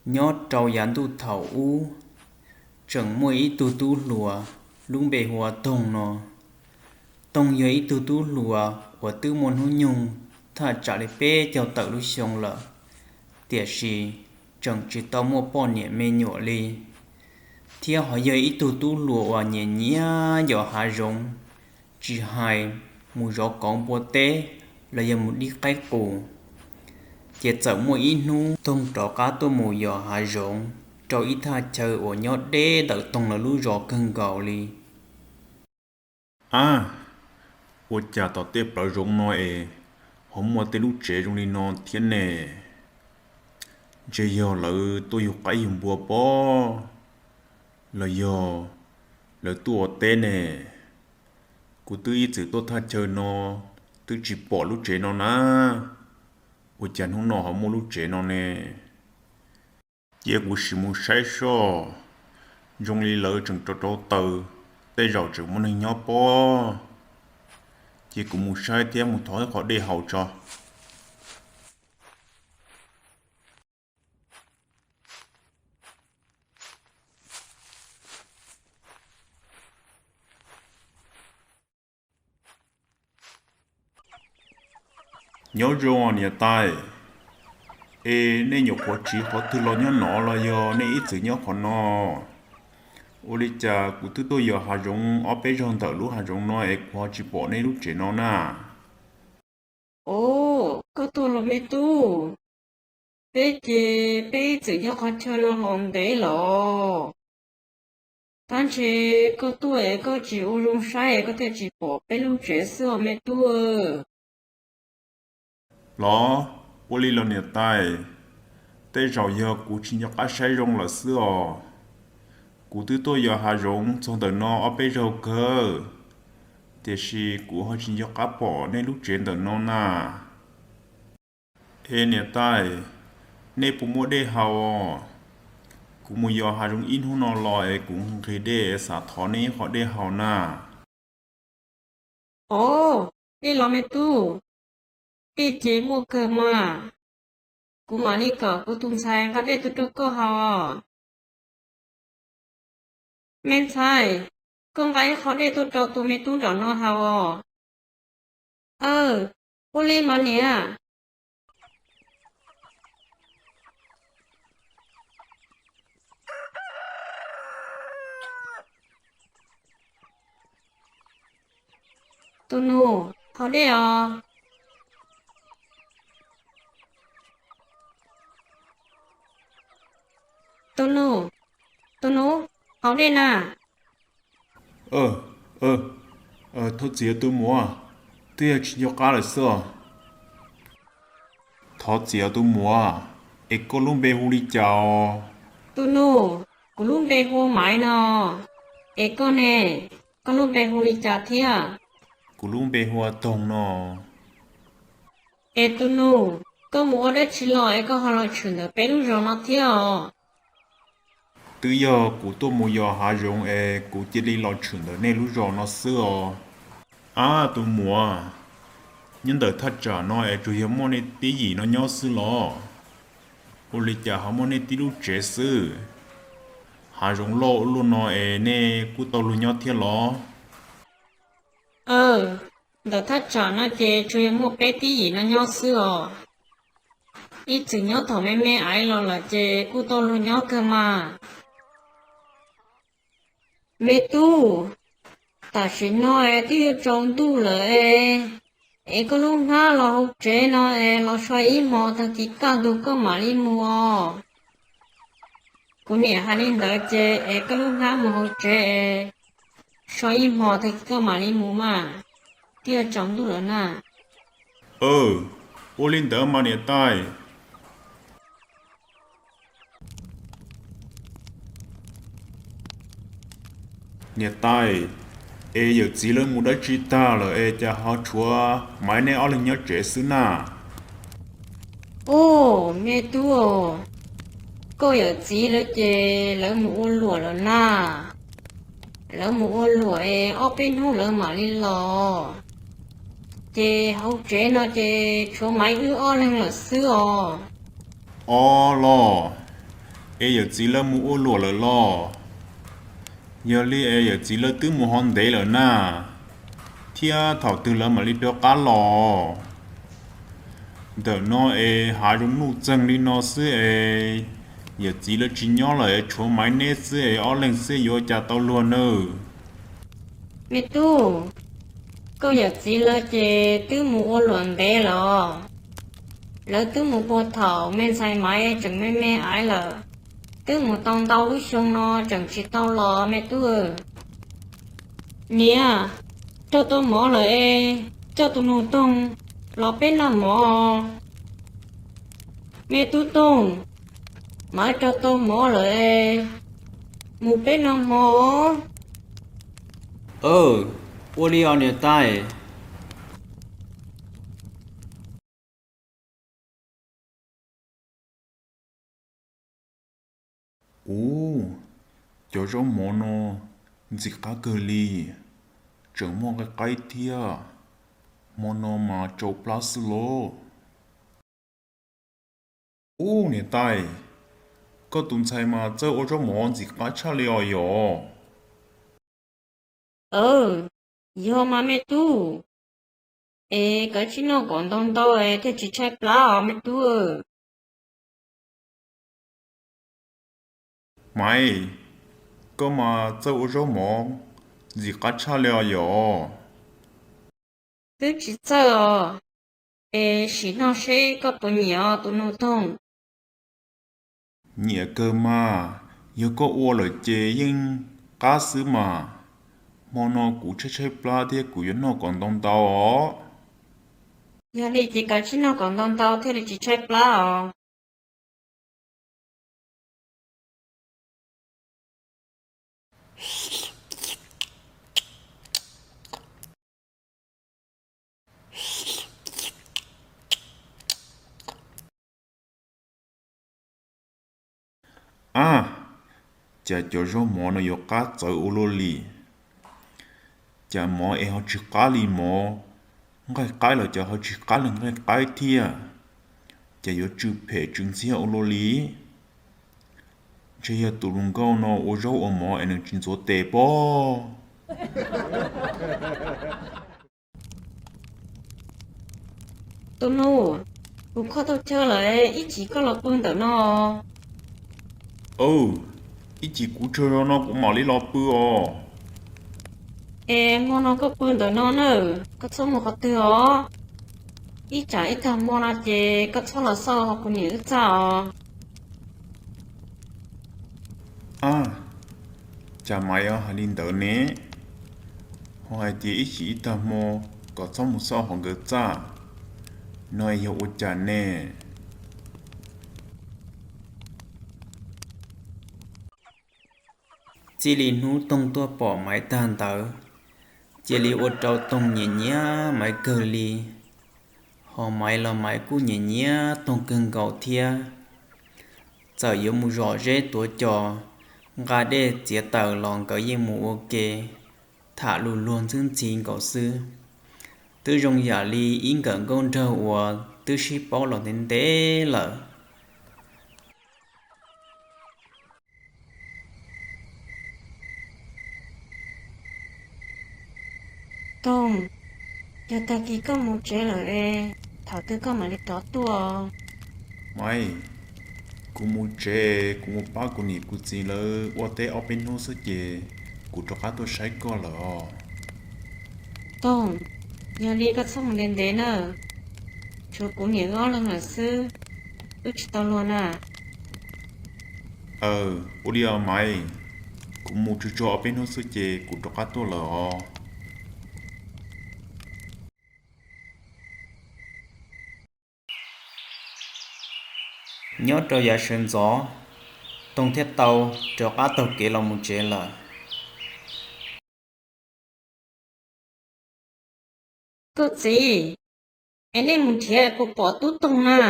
Nyob rau yav ntuj thaum ub, tseem muaj ib tug tub hluas lub npe hu ua Toog no. Toog yog ib tug tub hluas uas twb muaj hnub nyoog thaj tsam li peb caug tawm lub xyoo lawm, tiam sis tseem tsis tau muaj poj niam me nyuam li, thiab ho yog ib tug tub hluas uas nyiam nyiam yos hav zoov, tsis hais mus zov kauv npua teb los yog mus dib qaib qus. Ces txawm muaj ib hnub Toog rov qab tuaj mus yos hav zoov rau ib thaj chaw uas nyob deb ntawm Toog lawv lub zos kawg nkaus li. Ab, ua cas tom tej plawv zoov no es ho muaj tej lub tsev zoo li no thiab ne? Ntshe yog lawv tuaj yug qaib yug npua pob, los yog lawv tuaj ua teb ne? Kuv twb ib txwm tuaj thaj chaw no twb tsis pom lub tsev no na. Ua cas hnub no ho muaj lub tsev no ne? Cia kuv sim mus saib soj, zoo li lawv tseem rau rau taws, tej zaum tseem muaj neeg nyob pob. Cia kuv mus saib thiab mus thov ib qho dej haus tso. Nyob zoo niam tais, es nej nyuam qhuav tsiv qhov twg los nyob no los yog nej ib txwm nyob qhov no? Ua li cas kuv twb tuaj yos hav zoov ob peb zaug ntawm lub hav zoov no es kuv ho tsis pom nej lub tsev no na? Os, koj tuaj los me tub? Peb ces peb ib txwm nyob qhov chaw no los ntev los. Tab ntshe koj tuaj es koj tsis ua zoo saib es koj thiaj tsis pom peb lub tsev xwb os me tub. Los, ua li los niam tais, tej zaum yog kuv tsis nco qab saib zoo lawm xwb os. Kuv twb tuaj yos hav zoov txog ntawm no ob peb zaug kawg, tiam sis kuv ho tsis nco qab pom nej lub tsev ntawm no na. Es niam tais, nej puas muaj dej haus? Kuv mus yos hav zoov ib hnub no los es kuv nqhis dej es xav thov nej ib qho dej haus na. Os, dej los me tub? Dej ces muaj kawg mas. Kuv mam li kom kuv tus ntxhais nqa dej tuaj rau koj haus. Me ntxhais, koj nqa ib qho dej tuaj rau tus me tub nram no haus os. Aw, ua li mas niam. Tus nus, haus dej os. Tus nus, tus nus, haus dej na. Thov txim tus muam, twb yog tsis nco qab lawm xwb os. Thov txim tus muam, es koj lub npe hu li cas os? Tus nus, kuv lub npe hu Maiv no, es koj ne, koj lub npe hu li cas thiab? Kuv lub npe hu ua Toog no. Es tus nus, koj mus ua dab tsi los es koj ho los tshwm ntawm peb lub zos no thiab os? Twb yog kuv tuaj mus yos hav zoov es kuv cia li los tshwm ntawm nej lub zos no xwb os. Ab tus muam, nyob ntawm thaj tsam no es tsuas yog muaj nej tib yim no nyob xwb los? Ua li cas ho muaj nej tib lub tsev xwb? Hav zoov loj ua luaj no es nej kuj tau luag nyob thiab los? Aw, ntawm thaj tsam no ces tsuas yog muaj peb tib yim no nyob xwb os. Ib txwm nyob thaum me me aiv los lawm ces kuj tau luag nyob kawg mas. Me tub, tam sim no es twb yuav tsaus ntuj lawm, es koj lub hnab los hauv tsev no es los so ib hmos, tag kis kaj ntug koj mam li mus os. Kuv niam hais li ntawd ces es koj lub hnab mus hauv tsev es so ib hmos, tag kis koj mam li mus mas, twb yuav tsaus ntuj lawm na. Ua li ntawd mas niam tais. Niam tais, es yawm txiv lawv mus dab tsi tag lawm es cas ho tshuav Maiv neb ob leeg nyob tsev xwb na? Ub, me tub, koj yawm txiv lawv ces lawv mus ua luam lawm na. Lawv mus ua luam es ob peb hnub lawv mam li los. Ces hauv tsev no ces tshuav Maiv wb ob leeg lawm xwb os. Ob los, Es yawm txiv lawv mus ua luam lawm los? Yog li es yawm txiv lawv twb mus ho ntev lawm na, thiab thaum twg lawv mam li rov qab los? Ntawm no es hav zoov nuj txeeg li no xwb es yawm txiv lawv tsis nyob lawm es tshuav Maiv neb xwb es ob leeg xwb yuav cas tau luag nawb? Me tub, koj yawm txiv lawv ces twb mus ua luam ntev los. Lawv twb mus puag thaum me ntxhais Maiv tseem me me aiv lawm, twb mus tau ntau lub xyoo no tseem tsis tau los me tub. Niam, raug tau mov lawm es coj tus nus Toog los peb noj mov. Me tub Toog, Maiv raug tau mov lawm es mus peb noj mov. Ua li os niam tais. Ub, cov zaub mov no ntxim qab kawg li, tseem muaj nqaij qaib thiab. Hmo no mas tsau plab xwb lauj. Ub niam tais, koj tus ntxhais mas txawj ua zaub mov ntxim qab tshaj li os yom? Yog mas me tub, es kav tsij noj kom ntau ntau es thiaj tsis tshaib plab os me tub. Maiv, koj mas txawj ua zaub mov ntxim qab tshaj li os yom? Twb tsis txawj os, es sim noj seb koj puas nyiam os tus nus Toog. Nyiam kawg mas, yog koj ua lawm ces yeej qab xwb mas. Hmo no kuv tshaib tshaib plab thiab kuv yuav noj kom ntau ntau os. Yog li ces kav tsij noj kom ntau ntau thiaj li tsis tshaib plab os. Ab, cas cov zaub mov no yuav qab txawv ua luaj li. Cas mov es ho tsis qab li mov, nqaij qaib los cas ho tsis qab li nqaij qaib thiab. Cas yuav tsw phem tsw ntxhiab ua luaj li. Ntshe yog tus hluas nkauj no ua zaub ua mov es nws tsis ntxuav tes pob. Tus nus, kuv kho tau chaw lawm, ib chim koj los pw ntawm no. Ib chim kuv tsaug zog no kuv mam li los pw os. Es hmo no koj pw ntawm no na, koj txhob mus qhov twg os. Ib tsam ib tag hmo no ces koj txhob los xauj ho kuv niam wb txaj os. Ab, cas Maiv hais li ntawd ne? Ho hais tias ib chim ib tag hmo kom txhob mus xauj ho nkawd txaj, no yog ua cas ne? Txij li hnub Toog tuaj pom Maiv tag ntawd, cia li ua rau Toog nyiam nyiam Maiv kawg li. Ho Maiv los Maiv kuj nyiam nyiam Toog kawg nkaus thiab. Txawm yuav mus zom zeb tuav cos, nqa dej txiav taws los nkawd yeej mus ua ke, tham lus luag ntxwb ntxhi nkaus xwb. Twb zoo yam li ib nkawm nkauj nraug uas twb sib paub los ntev ntev lawm. Toog, yog tag kis koj mus tsev lawm es thaum twg koj mam li rov tuaj? Maiv, kuv mus tsev, kuv mus pab kuv niam kuv txiv lawv ua teb ob peb hnub xwb ces kuv rov qab tuaj saib koj lawm os. Toog, yog li koj txhob mus ntev ntev na, tshuav kuv niam wb ob leeg lawm xwb, wb tsis tau luag na. Aw, ua li os Maiv, kuv mus tsuag tsuag ob peb hnub xwb ces kuv rov qab tuaj lawm os. Nyob rau yav sawv ntxov, Toog thiaj tau rov qab taug kev los mus tsev lawm. Koj txiv, es nej mus nrhiav puas pom tub Toog na?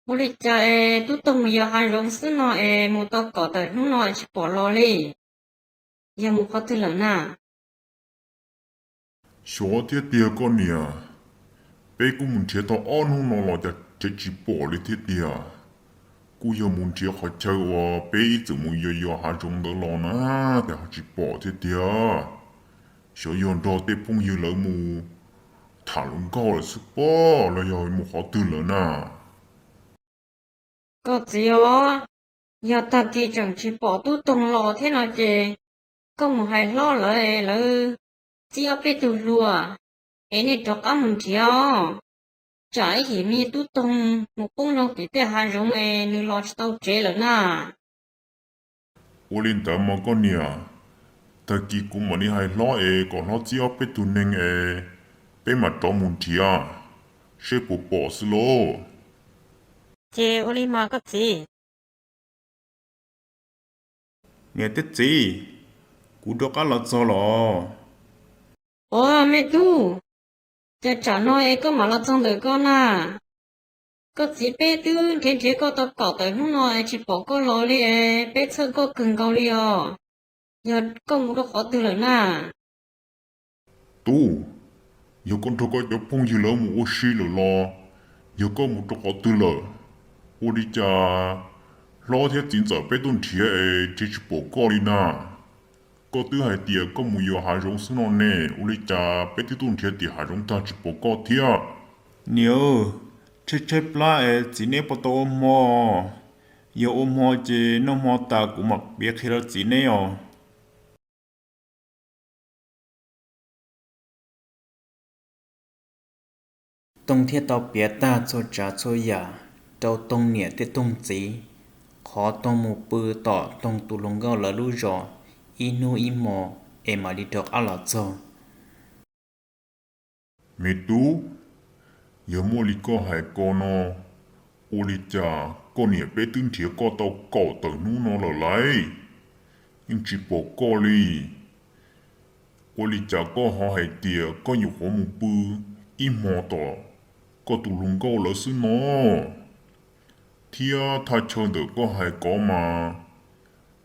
Ua li cas es tub Toog mus yos hav zoov xwb no es mus tau kom tawm hnub no es tsis pom los li? Yog mus qhov twg lawm na? Xyov thiab tiag koj niam, peb kuj mus nrhiav tau ob hnub no los cas tsev tsis pom li thiab tiag. Kuj yog mus nrhiav qhov chaw uas peb ib txwm mus yos yos hav zoov ntawd los na, ces ho tsis pom thiab tiag. Xyov yog nrog tej phooj ywg lawv mus tham hluas nkauj lawm xwb pob, los yog mus qhov twg lawm na? Koj txiv os, yog tag kis tseem tsis pom Tub Toog los thiab no ces koj mus hais hlob lawv, lawv txib ob peb tug hluas es nej rov qab mus nrhiav os. Tsam ib chim me Tub Toog mus poob rau tim tej hav zoov es nws los tsis tau tsev lawm na. Ua li ntawd mas koj niam, tag kis kuv mam li hais hlob es kom hlob txib ob peb tug neeg es peb mam rov mus nrhiav seb puas pom xwb lauj. Ces ua li mas koj txiv. Niam thiab txiv, kuv rov qab los txog los. Ua me tub, cas tsam no es koj mam los txog ntawm ko na? Koj txiv peb twb nrhiav nrhiav koj tau kaum tawm hnub no es tsis pom koj los li es peb txhawj koj kawg nkaus li os. Yog koj mus rau qhov twg lawm na? Tub, yog koj nrog koj cov phooj ywg lawv mus ua si lawm los yog koj mus rau qhov twg lawm? Ua li cas hlob thiab txiv ntxawm peb tuaj nrhiav es tsis pom koj li na? Koj twb hais tias koj mus yos hav zoov xwb no ne, ua li cas peb twb tuaj nrhiav tim hav zoov tag tsis pom koj thiab? Niam, tshaib tshaib plab es txiv neb puas tau ua hmo? Yog ua hmo ces noj hmo tas kuv mam piav qhia rau txiv neb os. Toog thiaj tau piav tag txhua tsav txhua yam rau Toog niam thiab Toog txiv, qhov Toog mus pw tom Toog tus hluas nkauj lawv lub zos ib hnub ib hmo es mam li rov qab los txog. Me tub, yog muaj li koj hais ko no, ua li cas koj niam peb twb nrhiav koj tau kaum tawm hnub no lawm lauj, yeej tsis pom koj li. Ua li cas koj ho hais tias koj nyuam qhuav mus pw ib hmo tom koj tus hluas nkauj lawv xwb no? Thiab thaj chaw ntawm koj hais ko mas,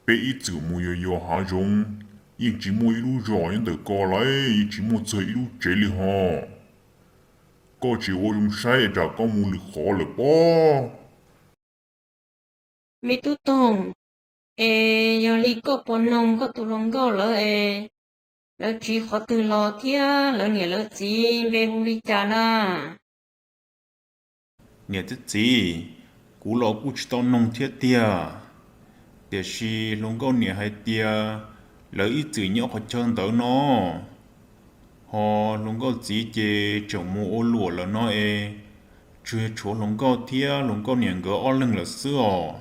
peb ib txwm mus yos yos hav zoov, yeej tsis muaj ib lub zos nyob ntawm ko lauj, yeej tsis muaj txog ib lub tsev li ho. Koj tsis ua zoo saib es tsam koj mus lwm qhov lawm pob. Me tub Toog, es yog li koj puas noog koj tus hluas nkauj lawv es lawv tsiv qhov twg los thiab lawv niam lawv txiv npe hu li cas na? Niam thiab txiv, kuv los kuj tsis tau noog thiab tiag, tiam sis hluas nkauj niam hais tias lawv ib txwm nyob qhov chaw ntawd no, ho hluas nkauj txiv ces tseem mus ua luam lawm no es, tsuas yog tshuav hluas nkauj thiab hluas nkauj niam nkawd ob leeg lawm xwb os.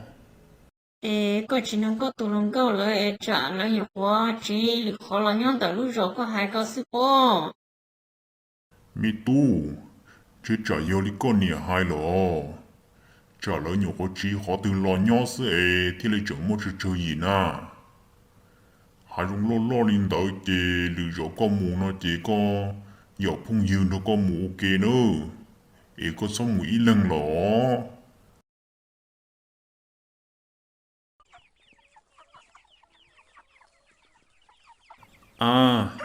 Es koj tsis noog koj tus hluas nkauj lawv es tsam lawv nyuam qhuav tsiv lwm qhov los nyob ntawm lub zos koj hais ko xwb pob. Me tub, ntshe tsam yog li koj niam hais los, tsam lawv nyuam qhuav tsiv qhov twg los nyob xwb es thiaj li tseem muaj tsawg tsawg yim na. Hav zoov loj loj li ntawd ces lwm zaus koj mus no ces koj yom phooj ywg nrog koj mus ua ke nawb, es koj txhob mus ib leeg los. Ab,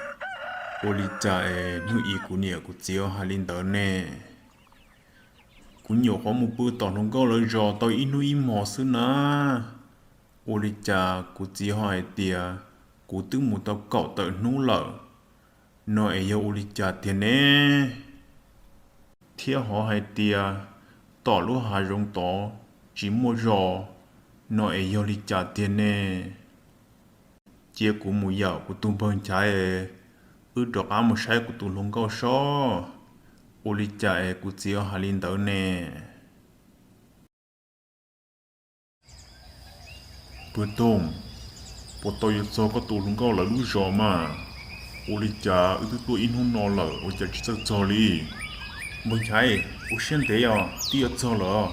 ua li cas es hnub i kuv niam kuv txiv hais li ntawd ne? Kuv nyuam qhuav mus pw tom hluas nkauj lawv zos tau ib hnub ib hmo xwb na, ua li cas kuv txiv ho hais tias kuv twb mus tau kaum tawm hnub lawm no es yog ua li cas tiag ne? Thiab ho hais tias tom lub hav zoov tod tsis muaj zos no es yog li cas tiag ne? Cia kuv mus yaum kuv tus npawg Nchaiv, wb rov qab mus saib kuv tus hluas nkauj sob, ua li cas es kuv txiv hais li ntawd ne? Npawg Toog, puas tau yuav txog koj tus hluas nkauj lawv lub zos mas? Ua li cas wb twb tuaj ib hnub no lawm ua cas tsis txawj txog li? Npawg Nchaiv, ua siab ntev os, twb yuav txog lawm,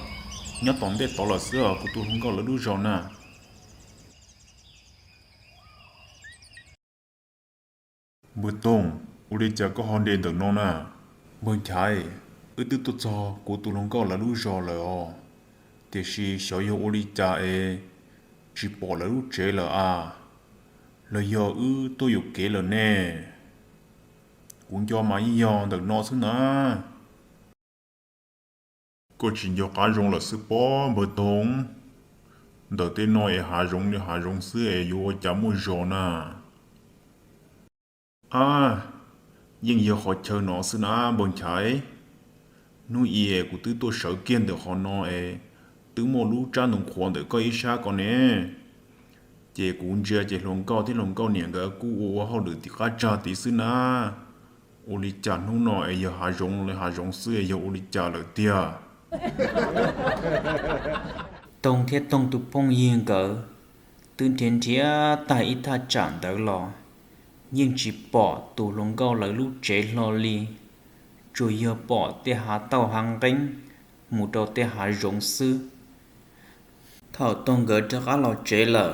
nyob tom ntej tod lawm xwb os, kuv tus hluas nkauj lawv lub zos na. Npawg Toog, ua li cas koj ho nres ntawm no na? Npawg Nchaiv, wb twb tuaj txog kuv tus hluas nkauj lawv lub zos lawm os, tiam sis xyov yog ua li cas es tsis pom lawv lub tsev lawm a, los yog wb tuaj yuam kev lawm ne? Kuv nco mas yeej yog ntawm no xwb na. Koj tsis nco qab zoo lawm xwb pob npawg Toog. Ntawm tej no es hav zoov li hav zoov xwb es yuav ua cas muaj zos na. Ab, yeej yog qhov chaw no xwb na npawg Nchaiv. Hnub i es kuv twb tuaj sawv kiag ntawm qhov no es twb muaj lub tsab ntoo qhuav ntawm koj ib sab ko ne. Ces kuv ntsia ces hluas nkauj thiab hluas nkauj niam nkawd kuj ua ua hauj lwm tim qab tsag tid xwb na. Ua li cas hnub no es yog hav zoov li hav zoov xwb es yog ua li cas lawm tiag? Toog thiab Toog tus phooj ywg nkawd twb nrhiav nrhiav tag ib thaj tsam ntawd los yeej tsis pom tus hluas nkauj lawv lub tsev hlo li, tsuas yog pom tej hav tauj hav nqeeb mus rau tej hav zoov xwb. Thaum Toog nkawd rov qab los tsev lawm,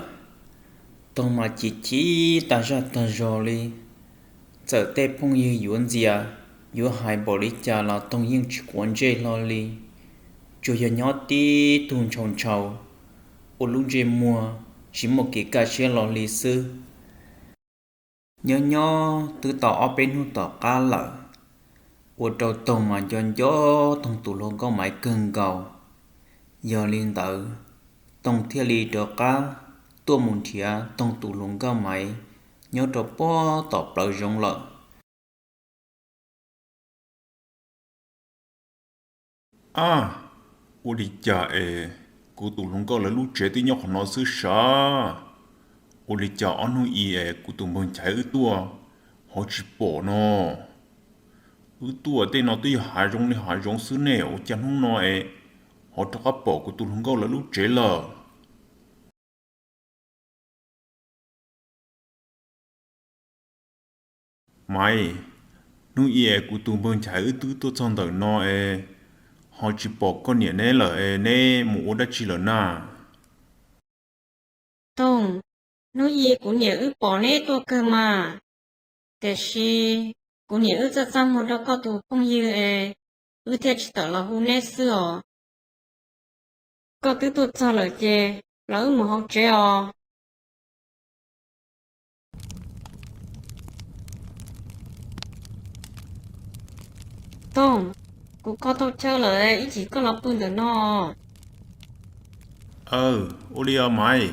Toog mas chim chim tag zaj tag zog li. Txawm tej phooj ywg yuav ntxias, yuav hais npaum li cas los Toog yeej tsis quav ntsej hlo li, tsuas yog nyob tib tug ntshaus ntshaus, ua lub ntsej muag tsis muaj kev kaj siab hlo li xwb. Nyob nyob twb tau ob peb hnub tom qab lawm, ua rau Toog mas nco nco Toog tus hluas nkauj Maiv kawg nkaus. Yog li ntawd, Toog thiaj li rov qab tuaj mus nrhiav Toog tus hluas nkauj Maiv nyob rau puag tom plawv zoov lawm. Ab, ua li cas es kuv tus hluas nkauj lawv lub tsev twb nyob qhov no xwb sav? Ua li cas ob hnub i es kuv tus npawg Nchaiv wb tuaj ho tsis pom no? Wb tuaj tej no twb yog hav zoov li hav zoov xwb ne, ua cas hnub no es ho rov qab pom kuv tus hluas nkauj lawv lub tsev lawm? Maiv, hnub i es kuv tus npawg Nchaiv wb twb tuaj txog ntawm no es ho tsis pom koj niam neb lawm es neb mus ua dab tsi lawm na? Toog, hnub i kuv niam wb pom neb tuaj kawg mas, tiam sis kuv niam wb txaj txaj muag rau koj tus phooj ywg es wb thiaj tsis tawm los hu neb xwb os. Koj twb tuaj txog lawm ces los wb mus hauv tsev os. Toog, kuv kho tau chaw lawm, ib chim koj los pw ntawm no. Aw, ua li os Maiv,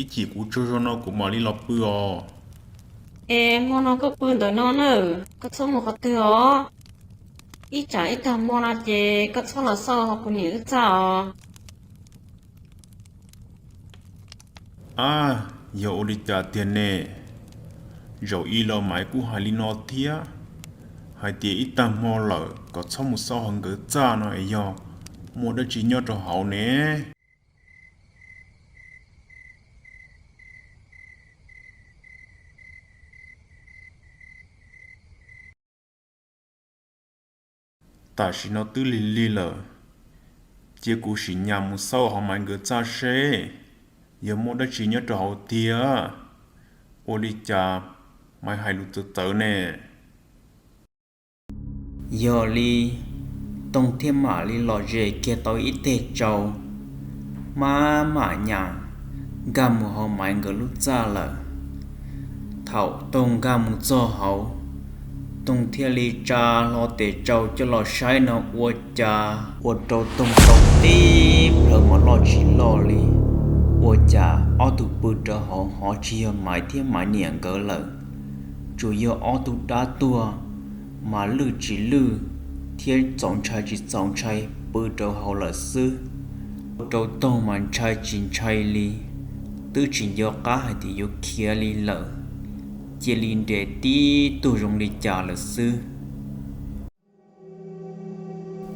ib chim kuv tsaug zog no kuv mam li los pw os. Es hmo no koj pw ntawm no na, koj txhob mus qhov twg os. Ib tsam ib tag hmo no ces koj txhob los xauj kuv niam wb txaj os. Ab, yog ua li cas tiag ne? Zaum i los Maiv kuj hais li no thiab, hais tias ib tag hmo lawm kom txhob mus xauj hauv nkawd txaj no es yog muaj dab tsi nyob rau hauv ne? Tam sim no twb lig lig lawm, cia kuv sim nyas mus xauj hauv Maiv nkawd txaj seb yog muaj dab tsi nyob rau hauv tiag. Ua li cas Maiv hais lus txawv txawv ne? Yog li, Toog thiaj mam li los zes kiag tau ib teg tsau, maj mam nyas nkag mus hauv Maiv nkawd lub txaj lawm. Thaum Toog nkag mus txog hauv, Toog thiaj li tsa hlo tes tsau coj los saib no ua cas ua rau Toog tau tib plhaw mas loj tsis loj li. Ua cas ob tug pw rau hauv ho tsis yog Maiv thiab Maiv niam nkawd lawm, tsuas yog ob tug dab tuag mas lwj tsis lwj thiab txaus ntshai tsis txaus ntshai pw rau hauv lawm xwb. Ua rau Toog mas ntshai tsis ntshai li, twb tsis nco qab hais tias yuav khiav li lawm, cia li nres tib tug zoo li cas lawm xwb.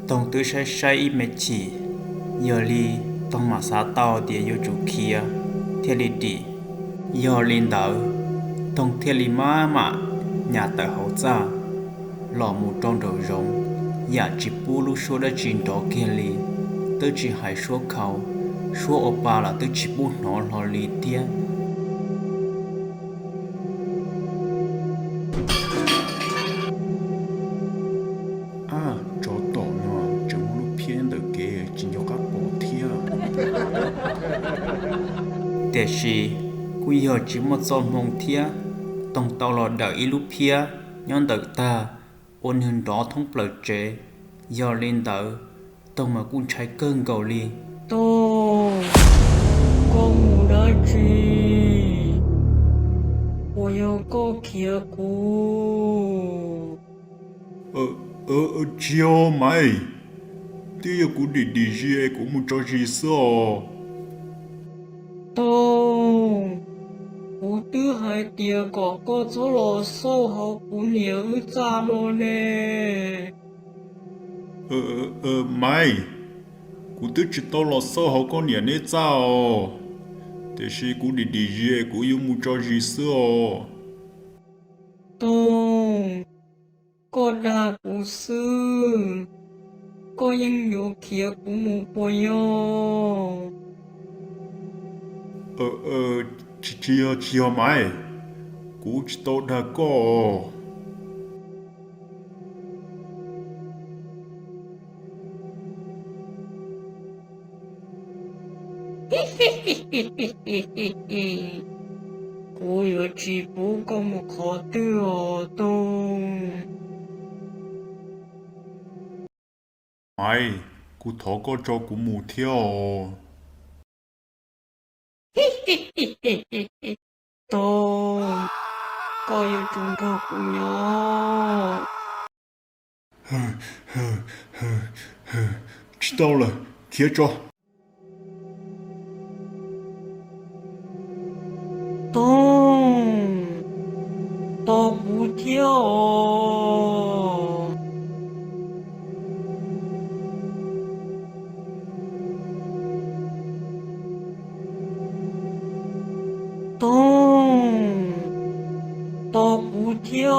Toog twb saib saib ib me chim, yog li Toog mam xav tau tias yuav tsum khiav thiaj li dim. Yog li ntawd, Toog thiaj li maj mam nyas tawm hauv txaj los mus rau nraum zoov, yam tsis pub lub suab dab tsi nrov kiag li, twb tsis hais suab khau, suab ua pa los twb tsis pub hnov hlo li thiab. Ab, tsov tom no tseem muaj lub phiab ntawm kev tsis nco qab pom thiab. Tiam sis kuj yog tsis muaj txoj hmoo thiab, Toog tau los dawm ib lub phiab nyob ntawm tag ua nws nrov thoob plaws tsev. Yog li ntawd, Toog mas kuj ntshai kawg nkaus li. Toog, Koj mus dab tsi? Puas yog koj khiav kuv? Tsis yog Maiv, twb yog kuv dim dim zis es kuv mus tso zis xwb os. Toog, kuv twb hais tias kom koj txhob los xauj hauv kuv niam wb txaj no ne. Maiv, kuv twb tsis tau los xauj hauv koj niam neb txaj os, tiam sis kuv dim dim zis es kuv yuav mus tso zis xwb os. Toog, koj dag kuv xwb, koj yeej yuav khiav kuv mus puas yog? Tsis, tsis yog, tsis yog Maiv, kuv tsis tau dag koj. Kuv yuav tsis pub koj mus qhov twg os Toog. Maiv, kuv thov koj tso kuv mus thiab os. Toog, koj yuav tsum nrog kuv nyob. Tsis tau lawm, khiav tso. Toog, tos kuv thiab os. Toog, tos kuv thiab os.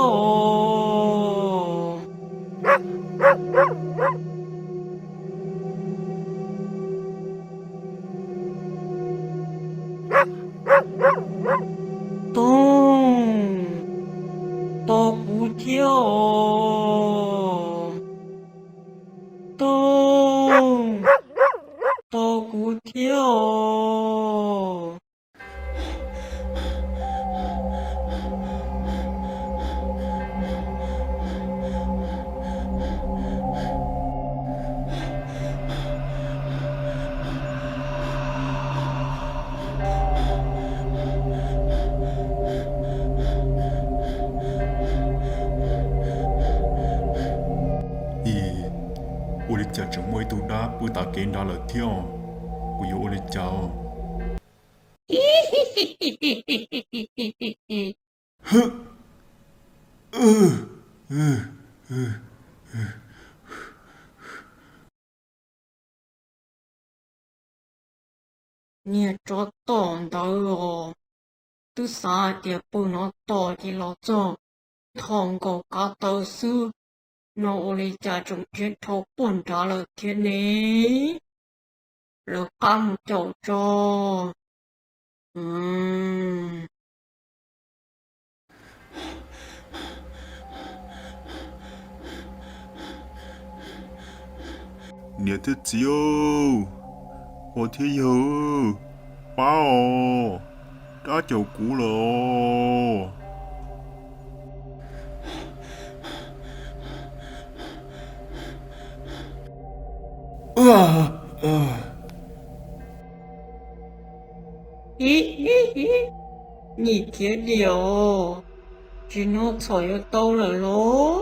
Toog, tos kuv thiab os. Toog, tos kuv thiab os. Ib, ua li cas tseem muaj ib tug dab pw tav kev nrad lawm thiab? Kuv yuav ua li cas? Niag tsov tom ntawd os, twb xav hais tias pw no tos ces los txog tho nkaus kav taw xwb, no ua li cas tseem dhia dhau puag nrad lawm thiab ne? Lawv qab mus caum tso. Niam thiab txiv, pog thiab yawg, pab os, dab caum kuv lawm os. Ib, ib, ib, nim khiav diam os, tsis no txhom yuav tau lawm los.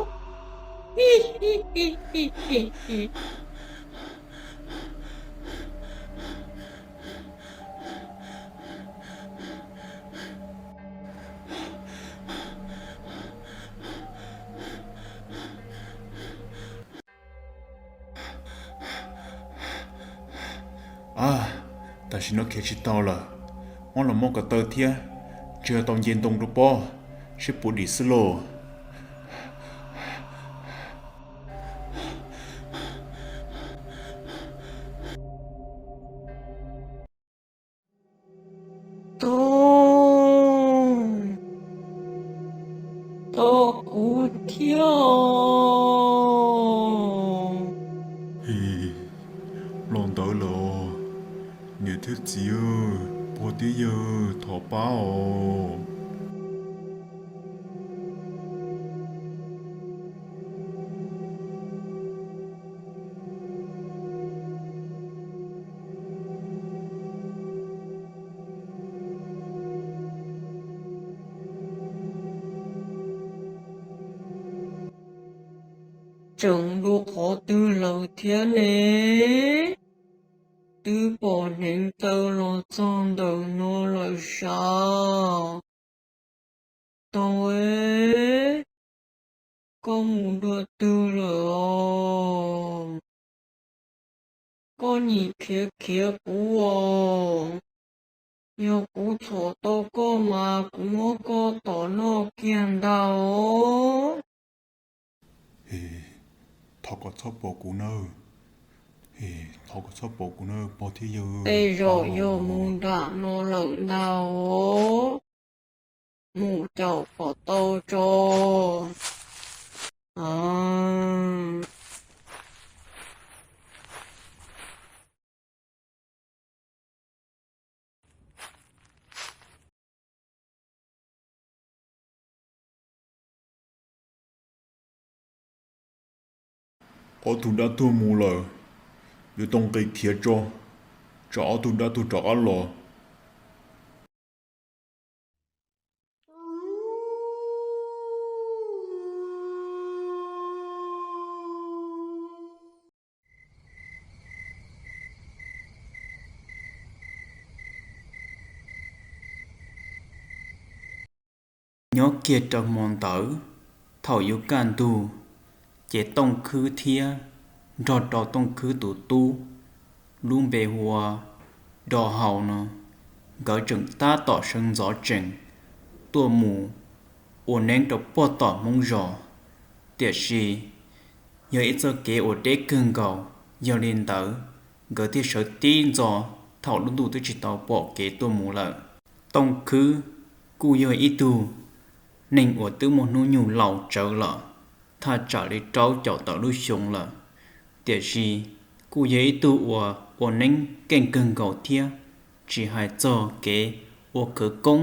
A, tam sim no khiav tsis tau lawm, muab los muab ko taw thiab, tsis tau nce ntoo rau pob, sib puas dim xwb lauj. Tog, tog kuv thiab. Los ntawd lawm, niam thiab txiv, pog thiab yawg, thov pab os. tseem dua qhov twg lawm thiab ne? Twb pom hneev taw los txog ntawm no lawm sav. Tau, koj mus dua twg lawm os? Koj nim khiav khiav kuv os. Yog kuv txhom tau koj mas kuv muab koj tom noj kiag ntag os. Thov kom txhob pom kuv nawb. Thov kom txhob pom kuv nawb pog thiab yawg. Tej zaum yog mus nram no lawm ntag os. Mus caum kom tau tso. Ob tug dab tuag mus lawm, yuav tau nqis khiav tso, tsam ob tug dab tuag rov qab los. Nyob kiag rau hmo ntawd, thaum yuav kaj ntug, ces Tooj Khwb thiab nrog rau Tooj Khwb tus tub lub npe hu ua Do Hau no, nkawd tseem tab tom sawv ntxov tsees tuaj mus ua neeb rau puag tom Hmoob zos. Tiam sis yog ib txoj kev uas deb kawg nkaus, yog li ntawd nkawd thiaj sawv tib ntxo thaum lub ntuj twb tsis tau pom kev tuaj mus lawm. Tooj Khwb kuj yog ib tug neeg uas twb muaj hnub nyoog laus tsawv lawm, thaj tsam li rau caum tawm lub xyoo lawm. Tiam sis kuj yog ib tug uas ua neeb keej kawg nkaus thiab, tsis hais txog kev ua khawv koob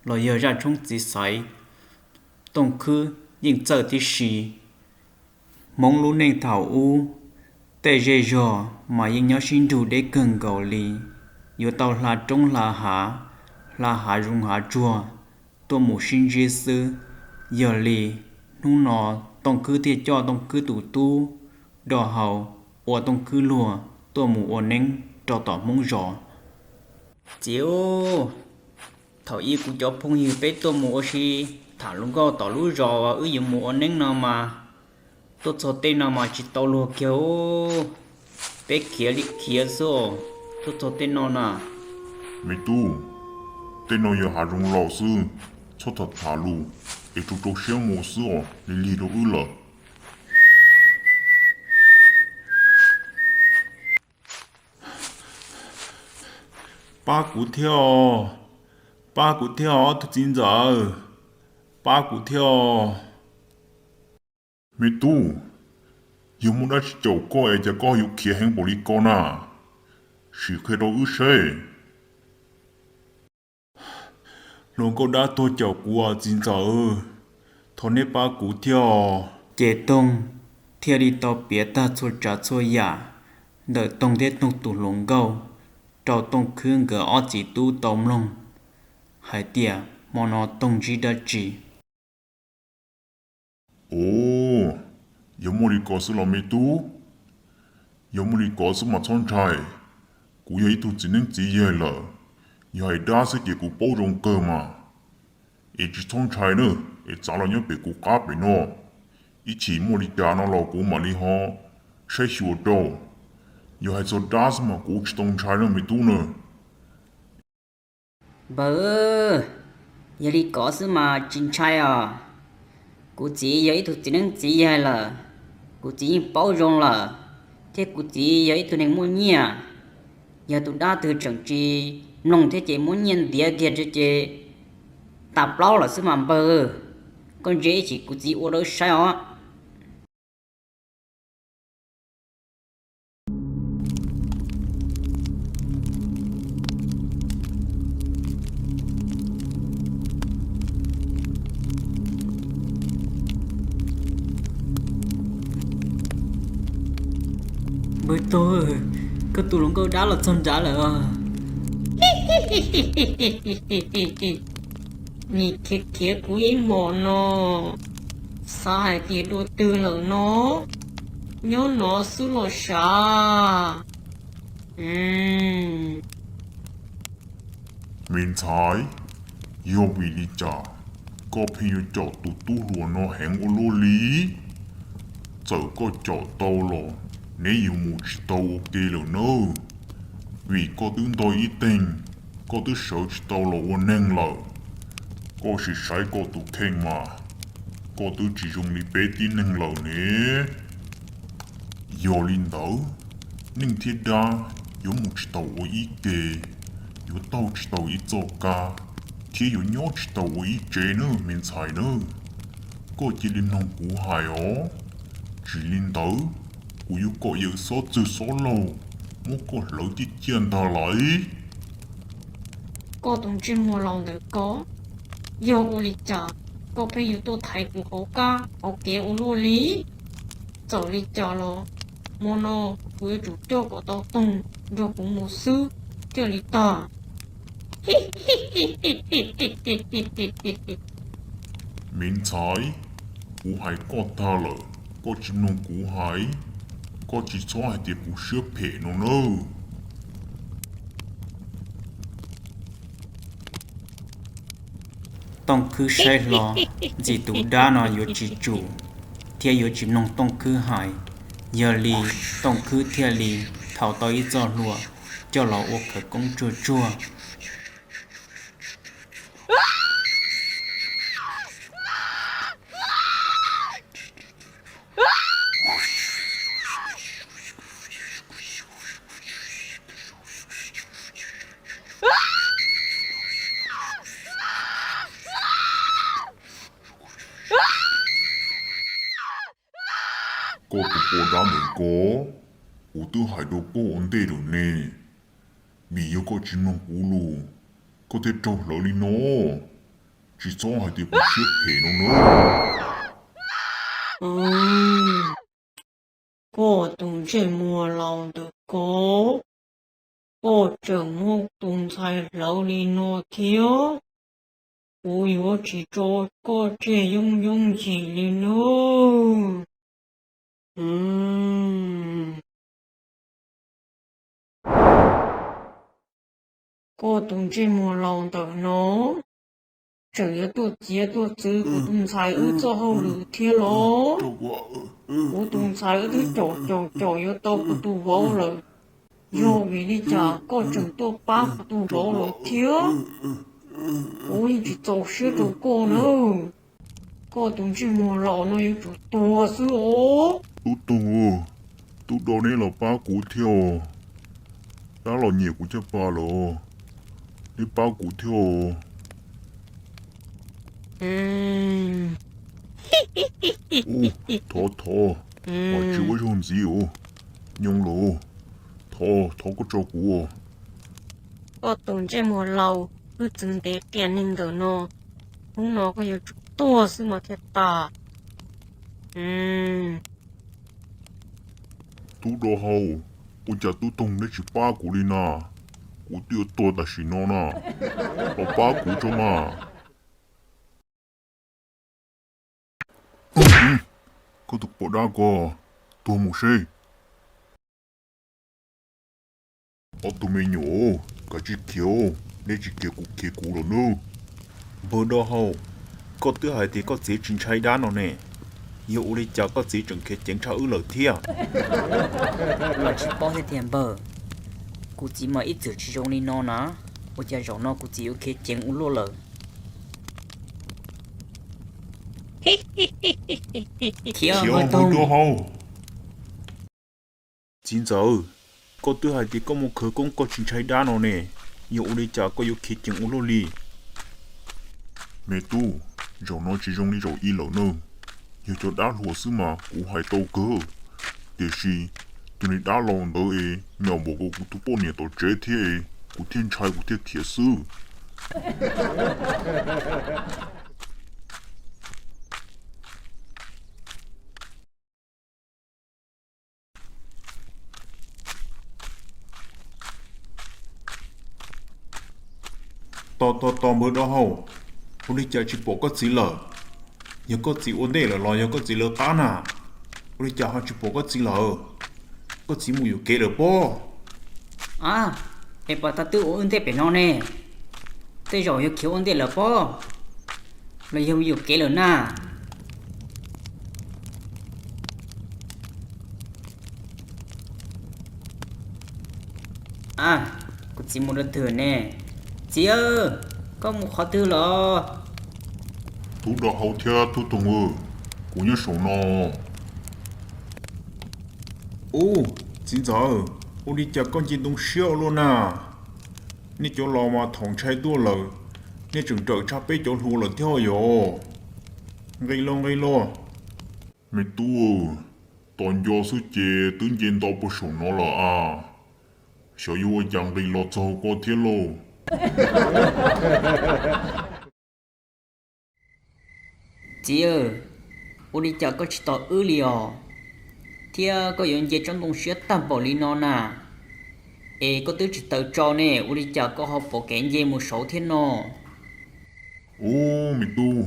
los yog zaj tshoob txiv xaiv, Tooj Khwb yeej txawj tib si. Hmoob lub neej thaum ub, tej zej zog mas yeej nyob sib nrug deb kawg nkaus li, yuav tau hla roob hla hav, hla hav zoov hav tsuag tuaj mus sib ntsib xwb. Yog li hnub no Tooj Khwb thiaj coj Tooj Khwb tus tub Do Hau ua Tooj Khwb luag tuaj mus ua neeb rau tom Hmoob zos. Txiv, thaum ub kuv cov phooj ywg peb tuaj mus ua si tham hluas nkauj tom lub zos uas wb yuav mus ua neeb no mas, tuaj txog tej no mas tsis tau luag kiag. Peb khiav li khiav xwb os, tuaj txog tej no na. Me tub, tej no yog hav zoov laus xwb, txhob tham tham lus, es rau rau siab mus xwb os, lig lig rau wb lawm. Pab kuv thiab os, pab kuv thiab os tus txiv ntxawm, pab kuv thiab os. Me tub, yog muaj dab tsi caum koj es cas koj yuav khiav heev npaum li ko na? Sim qhia rau wb seb. Hluas nkauj dab tuag caum kuv txiv ntxawm, thov neb pab kuv thiab os. Ces Tooj thiaj li tau piav tag txhua tsav txhua yam ntawm Tooj thiab Tooj tus hluas nkauj rau Tooj Khwb nkawd ob txiv tub tau mloog hais tias hmo no Tooj ntsib dab tsi. Os, yog muaj li ko xwb los me tub? Yog muaj li ko xwb mas txhob ntshai. Kuv yog ib tug txiv neeb txiv yaig lawm, yog hais dab xwb ces kuv paub zoo kawg mas. Es tsis txhob ntshai na, es txav los nyob pem kuv qab pem no. Ib chim muaj li cas no los kuv mam li ho saib xyuas rau. Yog hais txog dab xwb mas kuv tsis tau ntshai na me tub na. Npawg, yog li ko xwb mas tsis ntshai os. Kuv txiv yog ib tug txiv neeb txiv yaig lawm, kuv txiv yeej paub zoo lawm, thiab kuv txiv yog ib tug neeg muaj nyiaj. Yog tus dab twg tseem tsis mloog thiab ces muab nyiaj ntiav kiag ces tas plaub lawm xwb mas npawg. Koj ntsia ib chim kuv txiv ua rau wb saib os. Npawg Tooj, koj tus hluas nkauj dab los txog nrad lawm os. Nim khiav khiav kuv ib hmos no, xav hais tias dua twg lawm no. nyob no xwb los sav. Me ntxhais, yog vim li cas koj pheej yuav caum tus tub hluas no heev ua luaj li? Txawm koj caum tau los neb yuav mus tsis tau ua ke lawm nawb, vim koj twb ntog ib teeg, koj twb sawv tsis tau los ua neeg lawm. Koj sim saib koj tus kheej mas, koj twb tsis zoo li peb tib neeg lawm ne. Yog li ntawd, neeg thiab dab yuav mus tsis tau ua ib ke, yuav taug tsis tau ib txoj kab, thiab yuav nyob tsis tau ua ib tsev nawb me ntxhais nawb. Koj cia li mloog kuv hais os, tsis li ntawd kuv yuav kom yawm xob txwg xob laug muab koj hlawv ciaj ciaj ntag lauj. Koj tus ntsej muag laus ntawm ko, yog ua li cas koj pheej yuav tuaj thaiv kuv hauv qab hauv kev ua luaj li? Txawm li cas los hmo no kuv yuav tsum coj kom tau Toog nrog kuv mus xwb thiaj li tag. Me ntxhais, kuv hais koj tag lawm koj tsis mloog kuv hais, koj tsis txhob hais tias kuv siab phem no nawb. Tooj Khwb saib hlo ntxim tus dab no yuav tsis tsum thiab yuav tsis mloog Tooj Khwb hais, yog li Tooj Khwb thiaj li thau tau ib txoj hlua coj los ua khawv koob tsuag tsuag. Koj tus poj dab ntawm ko, kuv twb hais rau koj ua ntej lawm ne, vim yog koj tsis mloog kuv lus, koj thiaj raug hlawv li no. Tsis txhob hais tias kuv siab phem no nawb. Koj tus ntsej muag laus ntawm ko, koj tseem muab tus ntxhais hlawv li no thiab, kuv yuav tsis tso koj tseg yooj yooj yim li nawb. Koj tus ntsej muag laus ntawm no tseem yuav tuaj txiav tuaj txwv kuv tus ntxhais wb txoj hauj lwm thiab los? Kuv tus ntxhais wb twb caum caum caum yuav tau kuv tus vauv lawm, yog vim li cas koj tseem tuaj pab kuv tus vauv lawm thiab? Kuv yeej tsis txaus siab rau koj nawb. Koj tus ntsej muag laus no yuav tsum tuag xwb os. Tub Toog, tub do neb los pab kuv thiab os. Dab los nyiam kuv caj pas lawm, neb pab kuv thiab os. Thov thov, tsis ua zaug ntxiv os, nyob lawm, thov thov koj tso kuv. Koj tus ntsej muag laus, wb txwv ntev tiag neeg ntawm no, hnub no koj yuav tsum tuag xwb mas thiaj tas. Tub do hau, ua cas tub Toog neb tsis pab kuv li na? Kuv twb yuav tuag tam sim no na, los pab kuv tso mas. Koj tus poj dab ko, tuag mus seb. Ob tug me nyuam, kav tsij khiav, neb tsis khiav kuv khiav kuv lawm nawb. Npawg do hau, koj twb hais tias koj txiv tsis ntshai dab no ne, yog ua li cas koj txiv tseem khiav ceev tshaj wb lawm thiab? Los tsis paub thiab tiag npawg, kuv txiv mas ib txwm tsis zoo li no na, ua cas zaum no kuv txiv yuav khiav ceev ua luaj lawm? Khiav, npawg do hau. Txiv ntxawm, koj twb hais tias koj muaj khawv koob koj tsis ntshai dab no ne, yog ua li cas koj yuav khiav ceev ua luaj li? Me tub, zaum no tsis zoo li zaum ib lawm na. Yog cov dab hluas xwb mas kuv hais tau kawg, tiam sis tus niag dab laus ntawd es me nyuam npaum nkaus kuv tus poj niam tom tsev thiab, kuv thiaj ntshai kuv thiaj khiav xwb. Tos tos tos npawg do hau, ua li cas tsis pom koj txiv lawm? Yog koj txiv ua ntej lawm los yog koj txiv lawv qab na? Ua li cas ho tsis pom koj txiv lawm? Koj txiv mus yuam kev lawm pob? A, es puas tau twb ua wb ntiaj pem no ne? Tej zaum yog khiav ua ntiaj lawm pob, los yog mus yuam kev lawm na. A, kuv txiv mus rau twg ne? Txiv, koj mus qhov twg los? Tub Doj Haub thiab Tub Toog, kuv nyob saum no. Ub, txiv ntxawm, ua li cas koj nce ntoo siab ua luaj na? Nej cov laus mas thaum ntshai tuaj lawm, nej tseem nrawm tshaj peb cov hluas lawm thiab yom. Nqis los, nqis los. Me tub, tos nco xwb ces twb nce nto puag saum no lawm a. Xyov yuav ua cas nqis los txog koj thiab lauj. Txiv, ua li cas koj tsis tos wb li os? Thiab koj yuav nce tsob ntoo siab tag npaum li no na, es koj twb tsis taws tso ne, ua li cas koj ho pom kev nce mus saud thiab no? Ub, me tub,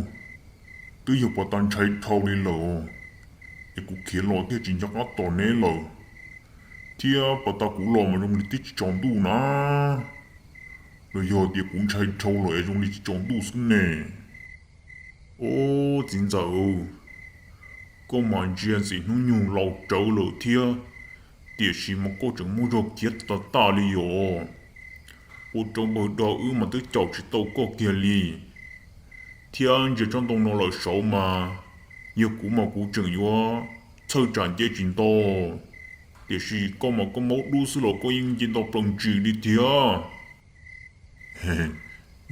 twb yog puag ta ntshai dhau li lawm, es kuv khiav los thiaj tsis nco qab tos neb lawm. Thiab puag ta kuv los mas zoo li twb tsis tsaus ntuj na, los yog tias kuv ntshai dhau lawm es zoo li tsis tsaus ntuj xwb ne. Ub, txiv ntxawm, koj mas ntsia ntxim hnub nyoog laus rawv lawm thiab, tiam sis mas koj tseem muaj zog khiav tag tag li yom. Ua rau npawg Dog wb mas twb caum tsis tau koj kiag li. Thiab ntsia tsob ntoo no lawm saud mas, yog kuv mas kuv tseem yuav txhawj tsam nce tsis nto, tiam sis koj mas koj maub dub xwb los koj yeej nce nto plaws ntsis li thiab.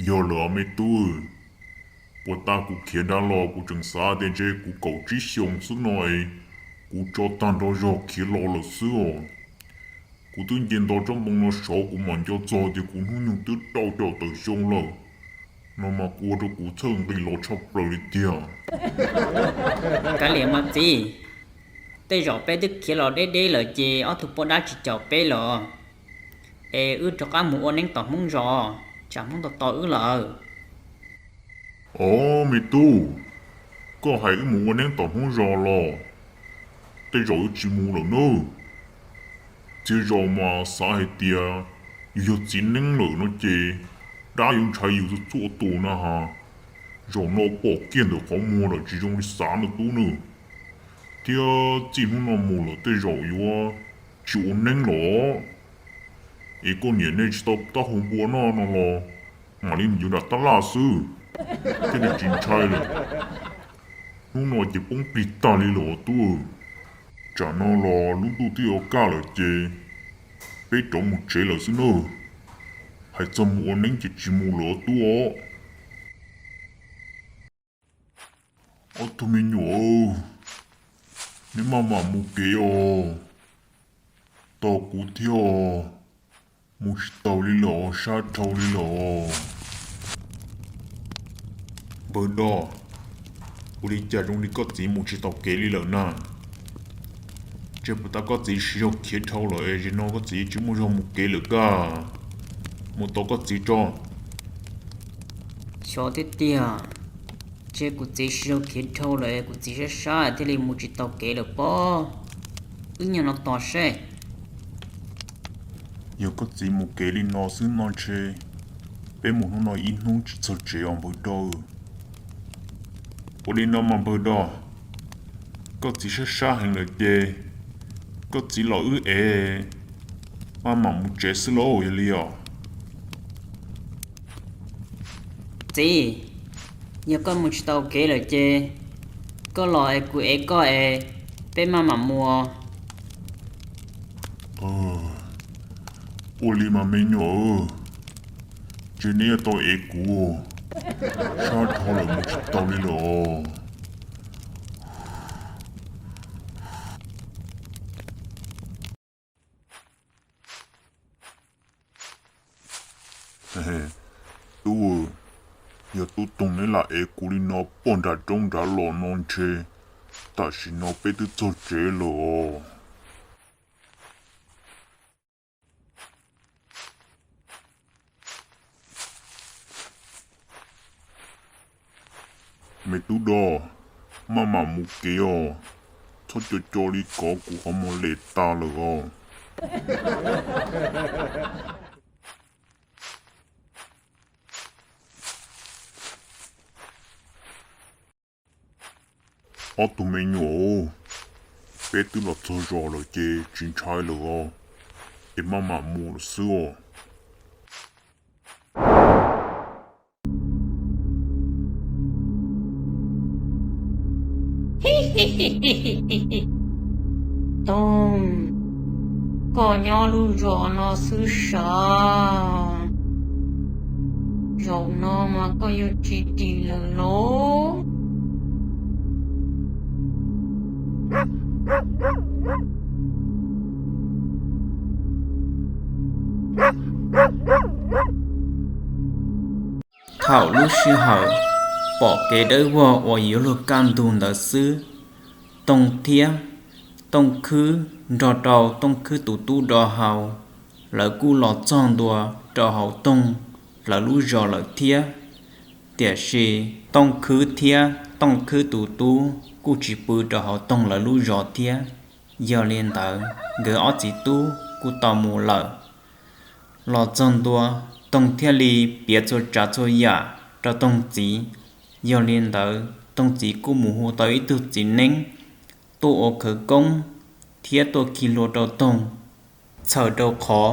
Yog lawm me tub, puag ta kuv khiav nrad los kuv tseem xav tias ntshe kuv kaum tsib xyoos xwb no es kuv tso tag nrho zog khiav los lawm xwb os. Kuv twb nce nto tsob ntoo no saud kuv mam nco txog tias kuv hnub nyoog twb rau caum tawm xyoo lawm, no mas ua rau kuv txhawj nqis los tshaj plaws li tiag. Kav liam mas txiv, tej zaum peb twb khiav los deb deb lawm ces ob tug poj dab tsis caum peb los, es wb rov qab mus ua neeb tom Hmoob zos, tsam Hmoob tau tos wb lawm. Os me tub, koj hais wb mus ua neeb tom Hmoob zos los? Tej zaum yuav tsis mus lawm nawb. Txhia zaus mas xav hais tias yus yog txiv neeb lawm no ces dab yuav ntshai yus txhua txhua tus na has. Zaum no pom kiag ntawm qhov muag lawm tsis zoo li xav no tub nawb. Thiab txij hnub no mus lawm tej zaum yuav tsis ua neeb los. Es koj niam nej tsis tau taub hau npua noj no los mam li mus yuav nram tab laj xwb, thiaj li tsis ntshai lawm. Hnub no ces poob plig tag li lawm os tub. Tsam no los lub ntuj twb yuav kaj lawm ces peb rov mus tsev lawm xwb nawb. Hais txog mus ua neeb ces tsis mus lawm os tub os. Ob tug me nyuam, neb maj mam mus kev os, tos kuv thiab os. Mus tsis taus li lawm os, sab dhau li lawm os. Npawg Dog, ua li cas zoo li koj txiv mus tsis taus kev li lawm na? Ntshe puas tas koj txiv siv zog khiav dhau lawm es zaum no koj txiv tsis muaj zog mus kev lawm kag. Mus tos koj txiv tso. Xyov tiag tiag, ntshe kuv txiv siv zog khiav dhau lawm es kuv txiv sab sab thiaj li mus tsis taus kev lawm pob. Wb nyob no tos seb. Yog koj txiv mus kev li no xwb no ntshe peb mus hnub no ib hnub tsis txog tsev os npawg Dog. Ua li no mas npawg Dog, koj txiv sab sab heev lawm ces koj txiv los wb ev maj mam mus tsev xwb lauj, yog li os. Txiv, yog koj mus tsis tau kev lawm ces koj los es kuv ev koj es peb maj mam mus. Ua li mas me nyuam, ntshe neb yuav tau ev kuv, sab dhau lawm mus tsis tau li lawm os. Tub, yog tub Toog neb lam ev kuv li no puag nram roob nrad los no ntshe tam sim no peb twb txog tsev lawm os. Me tub Dog, maj mam mus kev os, Koj co co li kov kuv qhov muag les tas lawm os. Ob tug me nyuam, peb twb los txog zos lawm ces tsis ntshai lawm os, es maj mam mus lawm xwb os. Toog, koj nyob lub zos no xwb sav? Zaum no mas koj yuav tsis dim lawm los? Thaum lub sij hawm pom kev dawb vog uas yuav luag kaj ntug ntawd xwb, Toog thiab Tooj Khwb nrog rau Tooj Khwb tus tub do hau, lawv kuj los txog ntua rau hauv Toog lawv lub zos lawm thiab. Tiam sis Tooj Khwb thiab Tooj Khwb tus tub kuj tsis pw rau hauv Toog lawv lub zos thiab. Yog li ntawd nkawd ob txiv tub kuj tau mus lawm. Los txog ntua, Toog thiaj li piav txhua tsav txhua yam rau Toog txiv. Yog li ntawd Toog txiv kuj mus hu tau ib tug txiv neeb tuaj ua khawv koob thiab tuaj khi hlua rau Toog, txhawm rau qhov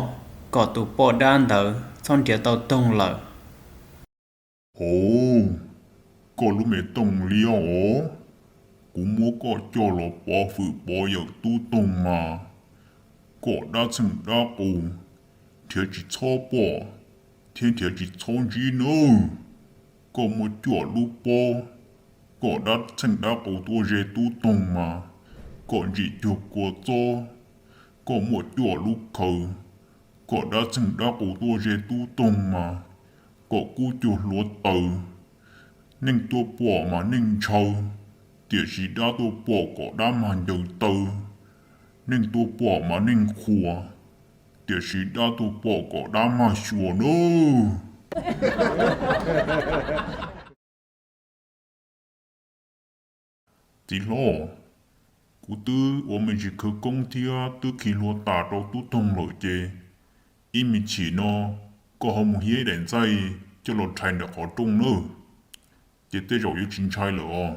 kom tus poj dab ntawd txhob nrhiav tau Toog lawm. Hauv, koj lub me Tooj Liab os, kuv muab koj coj los pov fwm pov yawm tub Toog mas, kom dab txheej dab qus nrhiav tsis txhob pom thiab nrhiav tsis txhob ntsib nawb. Koj muaj cuaj lub pob, kom dab txheej dab qus tuaj ze tub Toog mas, kom ntsim cuag kua txob. Koj muaj cuaj lub khawv, kom dab txheej dab qus tuaj ze tub Toog mas, kom kub cuag hluav taws. Neeg tuaj pom mas neeg ntshaw, tiam sis dab tuaj pom kom dab mag ncaws taw. Neeg tuaj pom mas neeg qhuas, tiam sis dab tuaj pom kom dab mag xyuas nawb. Txiv hlob, kuv twb ua me ntsis khawv koob thiab twb khi hlua tas rau tub Toog lawm ces ib me chim no koj ho mus hiab ib daim ntxaij coj los rhais nram qhov rooj nawb, ces tej zaum yuav tsis ntshai lawm os.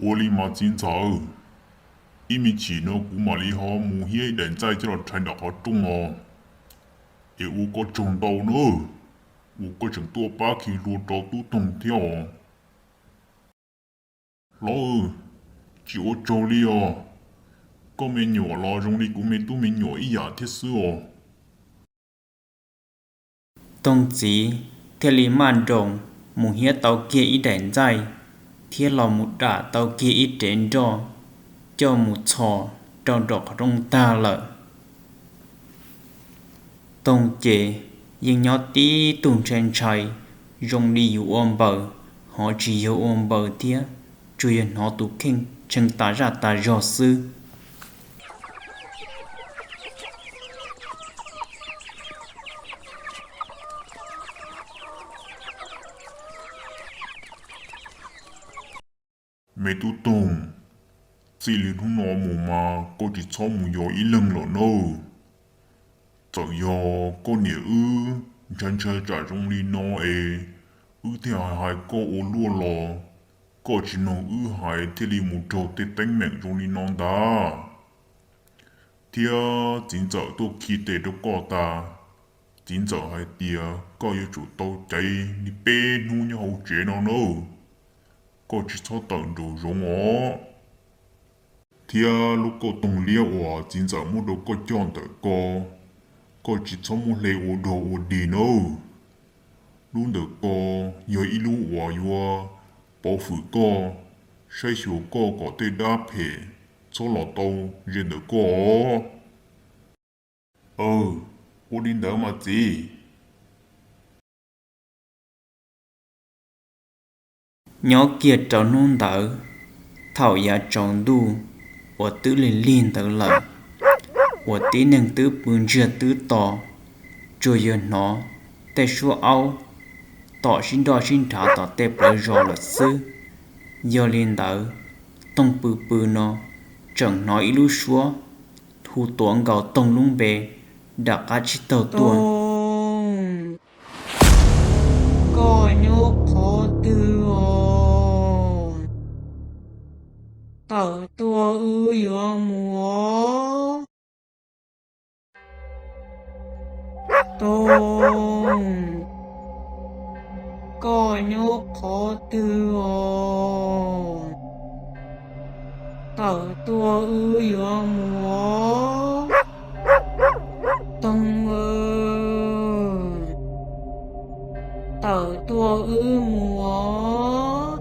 Ua li mas txiv ntxawm, ib me chim no kuv mam li ho mus hiab ib daim ntxaij coj los rhais nram qhov rooj os. Es ua koj tsaug ntau nawb, uas koj tseem tuaj pab khi hlua rau tub Toog thiab os. Hlob, tsis ua tsaug li os. Koj me nyuam los zoo li kuv me tub me nyuam ib yam thiab xwb os. Toog txiv thiaj li maj nroos mus hiab tau kiag ib daim ntxaij thiab los mus dam tau kiag ib rev nroj coj mus txhos rau nram qhov rooj tag lawm. Toog ces yeej nyob tib tug ntshai ntshai, zoo li yus ua npaws, ho tsis yog ua npaws thiab, tsuas yog hnov tus kheej tshee tas zaj tas zog xwb. Me tub Toog, txij li hnub no mus mas koj tsis txhob mus yos ib leeg lawm nawb. Txawm yog koj niam wb ntshai ntshai tsam zoo li no es wb thiaj hais koj ua luaj los, koj tsis mloog wb hais thiaj li mus raug tej teeb meem zoo li no ntag. Thiab txiv ntxawm tuaj khi tes rau koj tas, txiv ntxawm hais tias koj yuav tsum tau caiv li peb hnub nyob hauv tsev no nawb. Koj tsis txhob tawm nraum zoov os. Thiab lub kauj toog liab uas txiv ntxawm muab rau koj coj ntawm ko, koj tsis txhob muab hle ua dog ua dig nawb. Lub ntawm ko yog ib lub uas yuav pov fwm koj, saib xyuas koj kom tej dab phem txhob los tau ze ntawm koj os. Aw, ua li ntawd mas txiv. Nyob kiag rau hnub ntawd, thaum yav tsaus ntuj uas twb lig lig ntawd lawm, uas tib neeg twb pw ntsiag twb to, tsuas yog hnov tej suab aub tom sib nroj sib nrhav tom tej plawv zos lawm xwb. Yog li ntawd, Toog pw pw no tseem hnov ib lub suab hu tuav nkaus Toog lub npe nram qab tsib taug tuaj. Koj nyob qhov twg os? Tawm tuaj wb yuav mus os. Toog, koj nyob qhov twg os? Tawm tuaj wb yuav mus os. Toog, tawm tuaj wb mus os.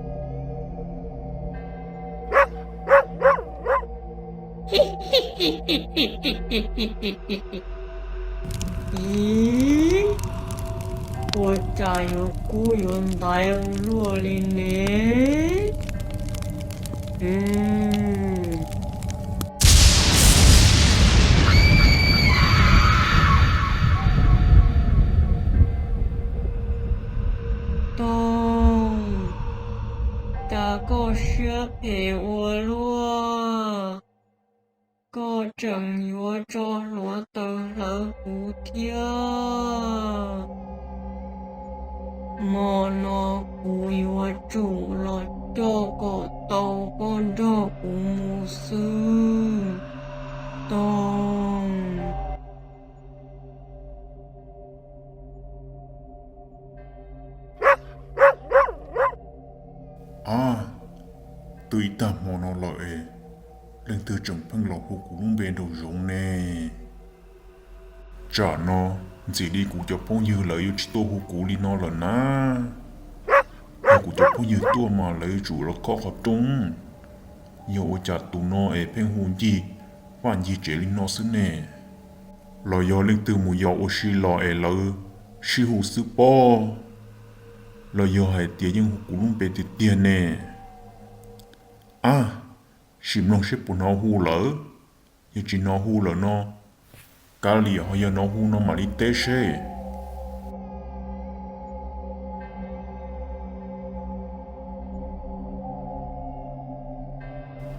Ib, ua cas yuav kub yuav ntaiv ua luaj li ne? Toog, cas koj siab phem ua luaj? Koj tseem yuav tso hluav taws hlawv kuv thiab. Hmo no kuv yuav tsum los coj kom tau koj nrog kuv mus xwb, Toog. Ab, twb ib tag hmo no lawm es leej twg tseem pheej los hu kuv lub npe nraum zoov ne? Tsam no ntxim li kuv cov phooj ywg lawv yuav tsis tuaj hu kuv li no lawm na. Yog kuv cov phooj ywg tuaj mas lawv yuav tsum los khob qhov rooj, yog ua cas tus no es pheej hu ncig vaj ncig tsev li no xwb ne? Los yog leej twg mus yos ua si los es lawv sib hu xwb pob? Los yog hais tias yeej hu kuv lub npe tiag tiag ne? Ab, sim mloog seb puas hnov hu lawm. Yog tsis hnov hu lawm no, kav liam, ho yog hnov hu no mam li teb seb.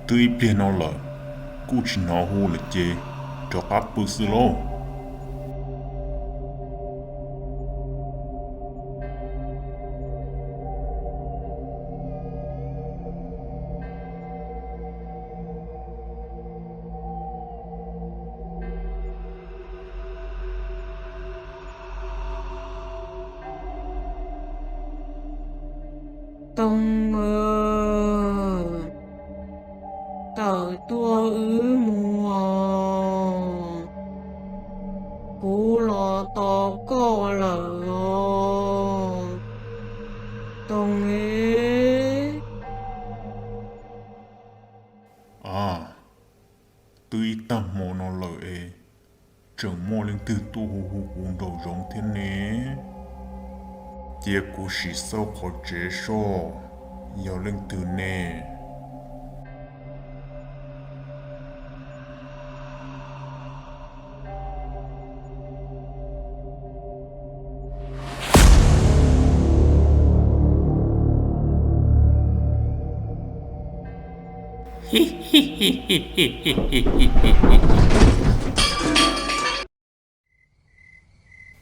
Twb ib pliag no lawm, kuj tsis hnov hu lawm ces rov qab pw xwb lauj. Toog, tawm tuaj wb mus os. Kuv los tos koj lawm os, Toog e. Ab, twb ib tag hmo no lawm es tseem muaj leej twg tuaj hu hu kuv nraum zoov thiab ne? Cia kuv sim xauj qhov tsev soj, yog leej twg ne?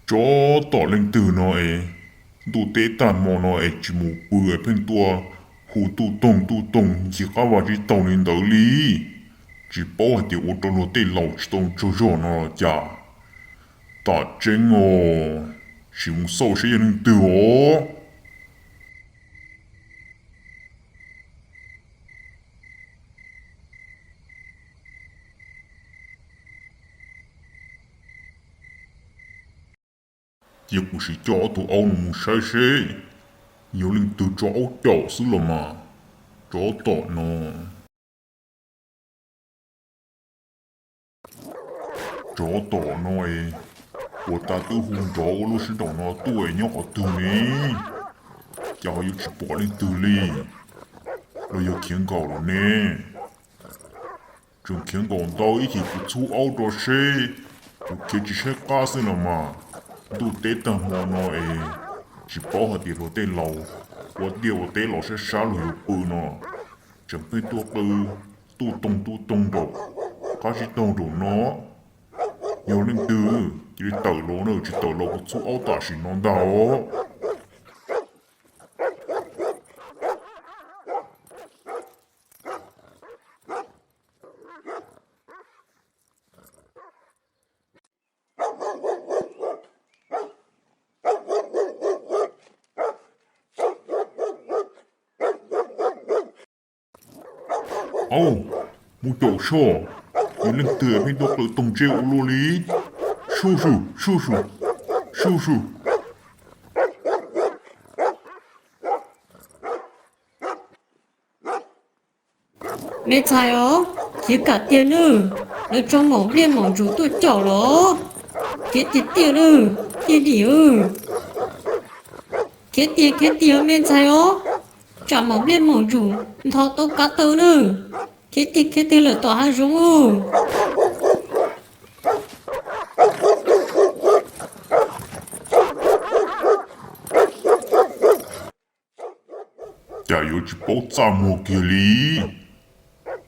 Tsov tom leej twg no es, ntuj teb tag hmo no es tsis mus pw es pheej tuaj hu Tuj Toog Tuj Toog ncig qab vaj tsib taug li ntawd li. Tsis paub hais tias ua rau luag tej laus tsis tau tsaug zog no los cas. Tam tseeb os, sim mus xauj seb yog leej twg os. Cia kuv sim coj ob tug aub no mus saib seb yog leej twg tso aub caum xwb los mas. Tsov tom no. Tsov tom no es, puas tas twb hu nrov ua lub sij hawm no tuaj es nyob qhov twg ne? Cas ho yuav tsis pom leej twg li? Los yog khiav nkaum lawm ne? Tseem khiav nkaum ntau ib chim kuv txhub aub rau seb, kuv khiav tsis saib qab xwb los mas. Ntuj teb tag hmo no es, tsis paub hais tias luag tej laus ua liaj ua teb los sab sab luag yuav pw no. Tseem pheej tuaj qw tuj toog tuj toog nraum qab tsib taug nraum no. Yog leej twg cia li tawm los na, tsis tawm los kuv txhub aub tam sim no ntag os. Au, mus caum soj, yog leej twg pheej tuaj qw toog ntsej ua luaj li. Sub sub, sub sub, sub sub. Me ntxhais os, khiav kam tiag nawb, lawv tso maum npliaj maum ntsuam tuaj caum los. Khiav tiag tiag nawb, tiag dim. Khiav tiag khiav tiag me ntxhais os, tsam maum npliaj maum ntsuam ntho tau kav taw nawb. Khiav tiag khiav tiag lawm tom hav zoov. Cas yuav tsis paub txaj muag kiag li,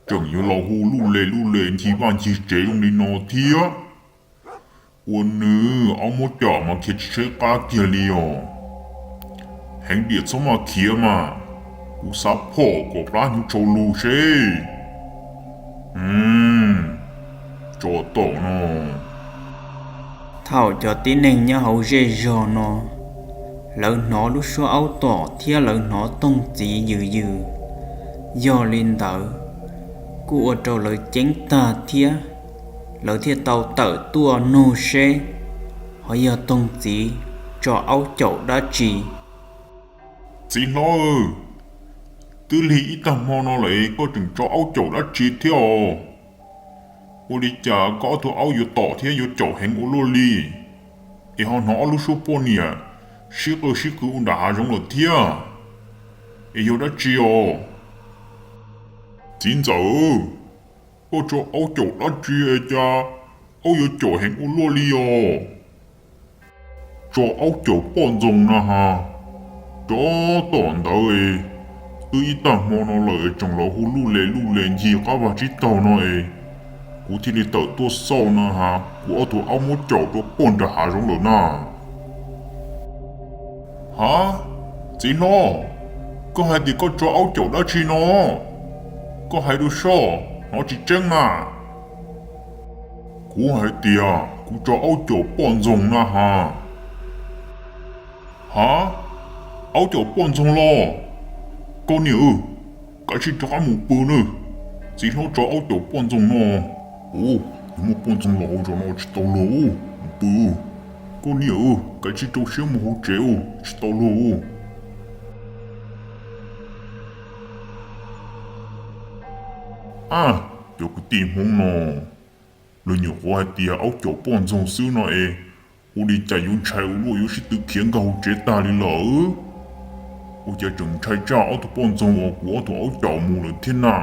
tseem yuav los hu luj le luj le ncig vaj ncig tsev zoo li no thiab. Ua nws aub muab caum mas khiav tsis tshaib qab kiag li os. Heev diam txhob maj khiav mas, kuv xav phom kom plab hnyuv tshau lug seb. Tso tom no. Thaum cov tib neeg nyob hauv zej zog no, lawv hnov lub suab aub tom thiab lawv hnov toog txiv yws yws. Yog li ntawd, kuj ua rau lawv ceeb tag thiab, lawv thiaj tau tawm tuaj nug seb ho yog toog txiv tso aub caum dab tsi. Txiv hlob, twb lig ib tag hmo no lawm koj tseem tso aub caum dab tsi thiab os? Ua li cas koj ob tug aub yuav tom thiab yuav caum heev ua luaj li, es ho hnov ob lub suab poj niam sib qw sib qw ua nram hav zoov lawm thiab, es yog dab tsi os? Txiv ntxawm, koj tso aub caum dab tsi es cas aub yuav caum heev ua luaj li os? Tso aub caum poj ntxoog na has. Tsov tom ntawd, twb ib tag hmo no lawm es tseem los hu luj le luj le ncig qab vaj tsib taug no es, kuv thiaj li tawm tuaj xauj na has, kuv ob tug aub muab caum rau poj nram hav zoov lawm na. Ha, txiv hlob, koj hais tias koj tso aub caum dab tsi no? Koj hais rau soj, hnov tsis tseeb na. Kuv hais tias kuv tso aub caum poj ntxoog na has. Ha, aub caum poj ntxoog los? Koj niam, kav tsij rov qab mus pw nawb. Txiv hlob tso aub caum poj ntxoog no. Ua, yog muaj poj ntxoog los hauv zos no tsis tau luag mus pw. Koj niam, kav tsij rau siab mus hauv tsev, tsis tau luag. A, cov kwv tij Hmoob no, lawv nyuam qhuav hais tias aub caum poj ntxoog xwb no es, ua li cas yuav ntshai ua luaj yuav sib tw khiav nkag hauv tsev tag li lawm? Ua cas tseem ntshai tsaj ob tug poj ntxoog uas kuv ob tug aub caum mus lawm thiab na?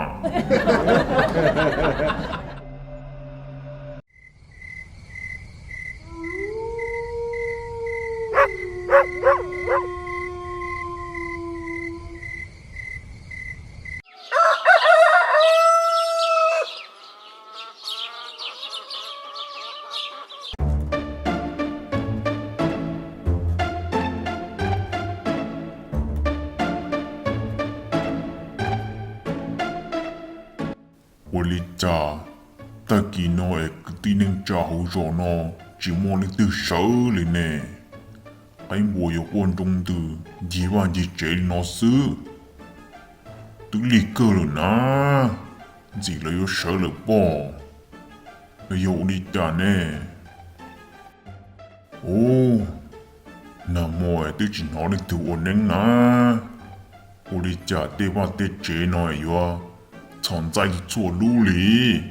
Ua li cas tag kis no es kwv tij neej tsa hauv zos no tsis muaj leej twg sawv li ne? Qaib npua yuav quaj nroo ntws ncig vaj ncig tsev li no xwb. Twb lig kawg lawm na, ntxim lawv yuav sawv lawm pob. Los yog ua li cas ne? Ub, nag hmo es twb tsis hnov leej twg ua neeb na. Ua li cas tej vaj tej tsev no yuav txhom ntxaij txhua lub li?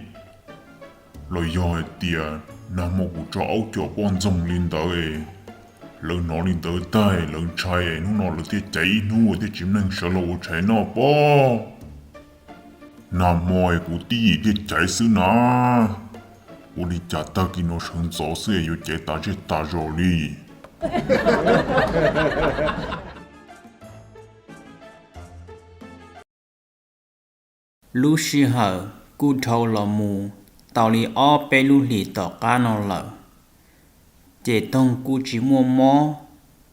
Los yog hais tias nag hmo kuv tso aub caum poj ntxoog li ntawd es, lawv hnov li ntawd tag lawv ntshai es hnub no lawv thiaj caiv ib hnub thiaj tsis mloog sawv los ua tshais noj pob. Nag hmo es kuv tib yim thiaj caiv xwb na. Ua li cas tag kis no sawv ntxov xwb es yuav caiv tas zej tas zos li. Lub sij hawm kuj dhau los mus tau li ob peb lub hlis tom qab no lawm, ces Toog kuj tsis muaj mob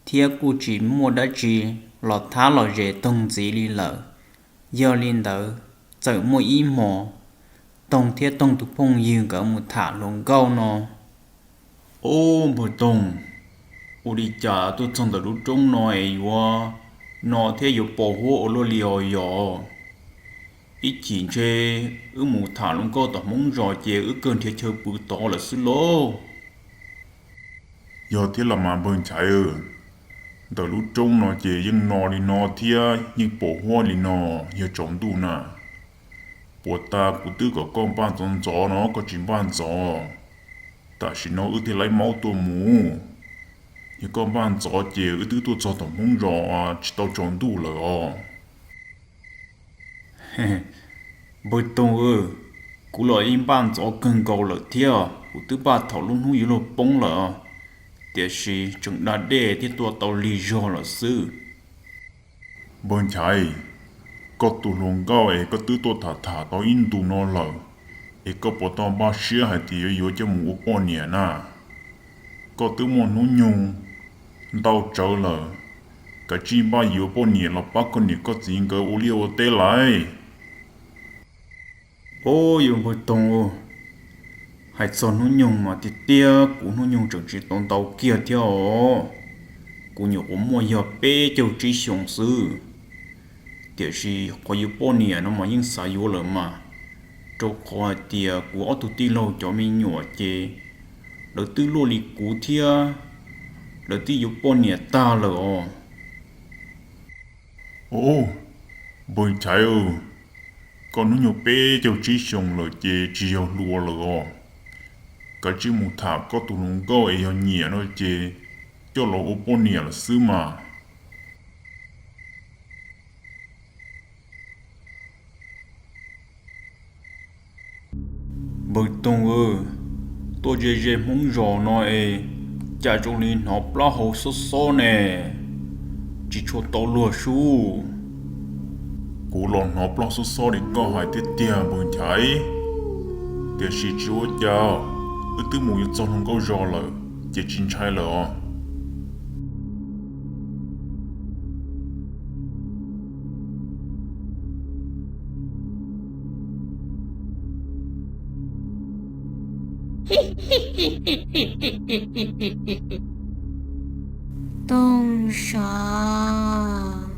thiab kuj tsis muaj dab tsi los thab los zes Toog ntxiv li lawm. Yog li ntawd, txawm muaj ib hmos, Toog thiab Toog tus phooj ywg nkawd mus tham hluas nkauj no. Ob, npawg Toog, ua li cas tuaj txog ntawm lub roob no es yuav no thiab yuav pos huab ua luaj li os yom? Ib chim ntshe wb mus tham hluas nkauj tom Hmoob zos ces wb kawg nrhiav chaw pw tod lawm xwb lauj. Yog thiab los mas npawg Nchaiv, ntawm lub roob no ces yeej no li no thiab yeej pos huab li no, yog tsaus ntuj na. Puas tas kuv twb kom koj npaj ntxov ntxov no koj tsis npaj ntxov. Tam sim no wb thiaj laib maub tuaj mus. Yog koj npaj ntxov ces wb twb tuaj txog tom Hmoob zos tsis tau tsaus ntuj lawm os. Npawg Toog, kuv los ib npaj ntxov kawg nkaus lawm thiab, kuv twb npaj thaum lub hnub yuav luag poob lawm, tiam sis tseem da dej thiab tuaj tau lig zog lawm xwb. Npawg Nchaiv, koj tus hluas nkauj es koj twb tuaj tham tham tau ib ntus no lawm, es koj puas tau npaj siab hais tias yuav yuav coj mus ua poj niam na? Koj twb muaj hnub nyoog ntau tsawv lawm, kav tsij npaj yuav poj niam los pab koj niam koj txiv nkawd ua liaj ua teb lauj. Ob, yog npawg Toog, hais txog hnub nyoog mas tiag tiag kuv hnub nyoog tseem tsis tau ntau kiag thiab os. Kuv nyuam qhuav muaj yog peb caug tsib xyoos xwb, tiam sis qhov yuav poj niam no mas yeej xav yuav lawm mas, rau qhov hais tias kuv ob tug tij laug cov me nyuam ces lawv twb luaj li kuv thiab, lawv twb yuav poj niam tag lawm os. Ob, npawg Nchaiv, koj hnub nyoog peb caug tsib xyoos lawm ces tsis yog hluas lawm os. Kav tsij mus tham koj tus hluas nkauj es yog nyiam no ces coj los ua poj niam lawm xwb mas. Npawg Toog, tuaj ze ze Hmoob zos no es cas zoo li hnov plaub hau xob xob ne, tsis tshua tau luag sub. Kuv los hnov plaub xob xob li koj hais thiab tiag npawg Nchaiv, tiam sis tsis ua cas, wb twb mus yuav txog hluas nkauj zos lawm ces tsis ntshai lawm os. Toog sav,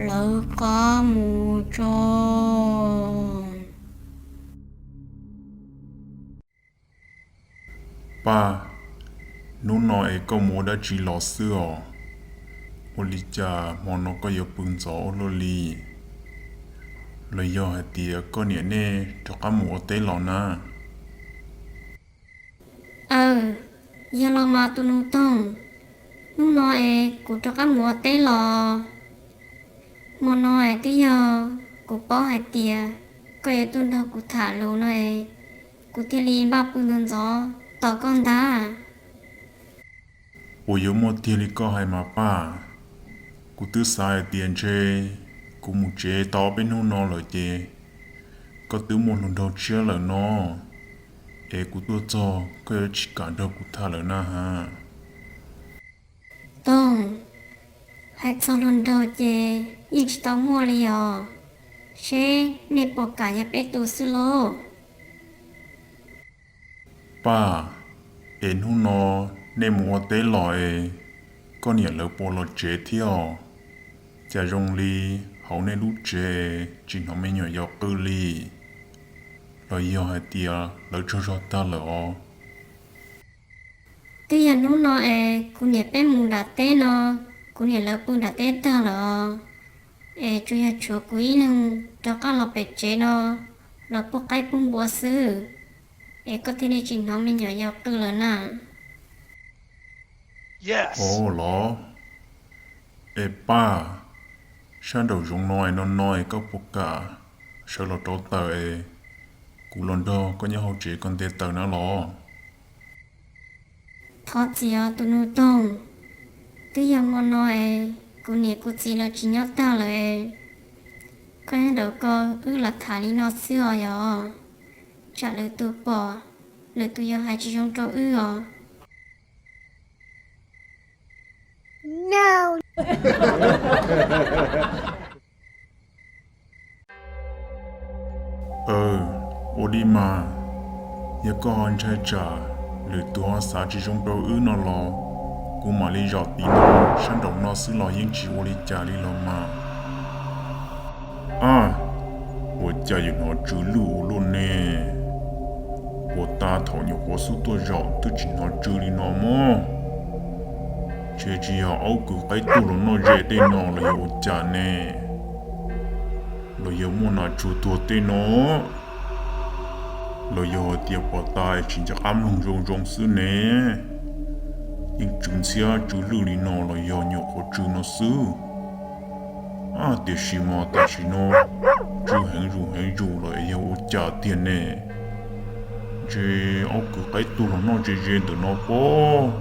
lawv qab mus tso. Paj, hnub no es koj mus ua dab tsi los xwb os? Ua li cas hmo no koj yuav pw ntxov ua luaj li? Los yog hais tias koj niam nej rov qab mus ua teb los na? Aw, yog los mas tus nus Toog, hnub no es kuv rov qab mus ua teb los. Hmo no es twb yog kuv paub hais tias koj yuav tuaj nrog kuv tham lus no es kuv thiaj li npaj pw ntxov ntxov tos koj ntag. Puas yuav muaj tiag li koj hais mas Paj? Kuv twb xav hais tias ntshe kuv mus tsev tau ob peb hnub no lawm ces koj twb muaj hluas nraug tshiab lawm no, es kuv tuaj txog koj yuav tsis kam nrog kuv tham lawm na has. Toog, hais txog hluas nraug ces yeej tsis tau muaj li os, seb nej puas kam yog peb tus xwb lauj. Paj, es hnub no nej mus ua teb los es koj niam lawv puas los tsev thiab os? Cas zoo li hauv nej lub tsev tsis hnov me nyuam yaus qw li, los yog hais tias lawv tsaug zog tag lawm os? Twb yog hnub no es kuv niam peb mus nram teb no, kuv niam lawv pw nram teb tag lawm os, es tsuas yog tshuav kuv ib leeg rov qab los pem tsev no los pub qaib pub npua xwb, es koj thiaj li tsis hnov me nyuam yaus qw lawm na. Os los, es Paj, sab nraum zoov no es no no es koj puas kam sawv los rauv taws es kuv los nrog koj nyob hauv tsev koj nte taws na los? Thov txim os tus nus Toog, twb yog hmo no es kuv niam kuv txiv lawv tsis nyob tag lawm es Qee nraum ko wb los tham li no xwb os yog, tsam lwm tus pom, lwm tus yuav hais tsis zoo rau wb os. Ua li mas, yog koj ho ntshai tsam lwm tus ho xav tsis zoo rau wb no los, kuv mam li zaum tim no, sab nraum no xwb los yeej tsis ua li cas li los mas. Ab, ua cas yuav hnov tsw lwj ua luaj ne? Puag ta thaum nyuam qhuav xub tuaj zaum twb tsis hnov tsw li no mog. Ntshe tsis yog aub kwv qaib tuag los noj ze tej no los yog ua cas ne? Los yog muaj nas tsuag tuag tej no? Los yog hais tias puag ta es tsis nco qab mloog zoo zoo xwb ne? Yeej tsw ntxhiab tsw lwj li no los yog nyuam qhuav tsw no xwb. Ab, tiam sis mas tam sim no tsw heev zus heev zus lawm es yog ua cas tiag ne? Ntshe aub kwv qaib tuag los noj ze ze ntawm no pob.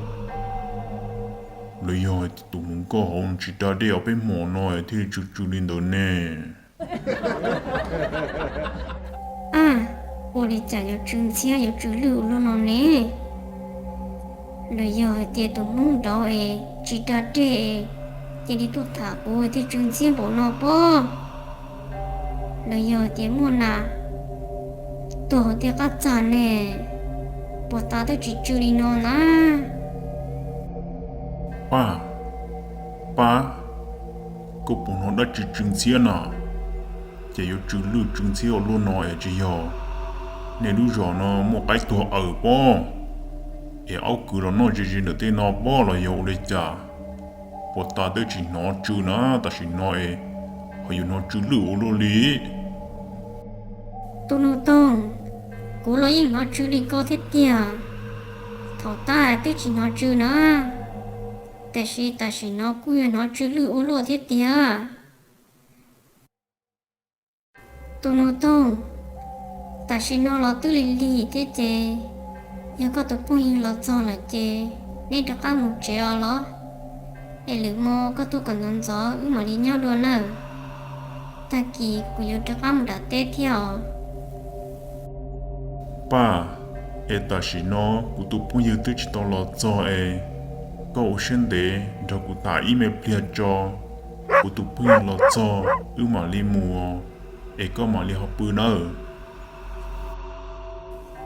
Los yog hais tias tus hluas nkauj hauv tsis da dej ob peb hmos no thiaj li tsw tsw li ntawd ne? Ab, ua li cas yuav tsw ntxhiab yuav tsw lwj ua luaj no ne? Los yog hais tias tus hmoob nraud es tsis da dej, cia li tuaj tham kuv thiaj tsw ntxhiab npaum no pob? Los yog tias muaj nas tuag hauv tej qab txag ne, puag ta twb tsis tsw li no na? Pab, pab, koj puas hnov dab tsi tsw ntxhiab na? Ces yuav tsw lwj tsw ntxhiab ua luaj no es tsis yog nej lub zos no muaj qaib tuag awm pob, es aub kwv los noj ze ze ntawm tej no pob los yog ua li cas? Puag ta twb tsis hnov tsw na, tam sim no es ho yuav hnov tsw lwj ua luaj li. Tus nus toog, kuv los yeej hnov tsw li ko thiab tiag. Thaum tab twb tsis hnov tsw na, tiam sis tam sim no kuj yuav hnov tsw lwj ua luaj thiab tiag. Tus nus toog, tam sim no los twb lig lig thiab ces, yog koj tus phooj ywg los txog lawm ces neb rov qab mus tsev os los, es lwm hmo koj tuaj kom ntxov ntxov wb mam li nyob dua nawb. Tag kis kuv yuav rov qab mus nram teb thiab os. Pab, es tam sim no kuv tus phooj ywg twb tsis tau los txog es, koj ua siab ntev nrog kuv tham ib me pliag tso, kuv tus phooj ywg los txog wb mam li mus, es koj mam li ho pw nawb.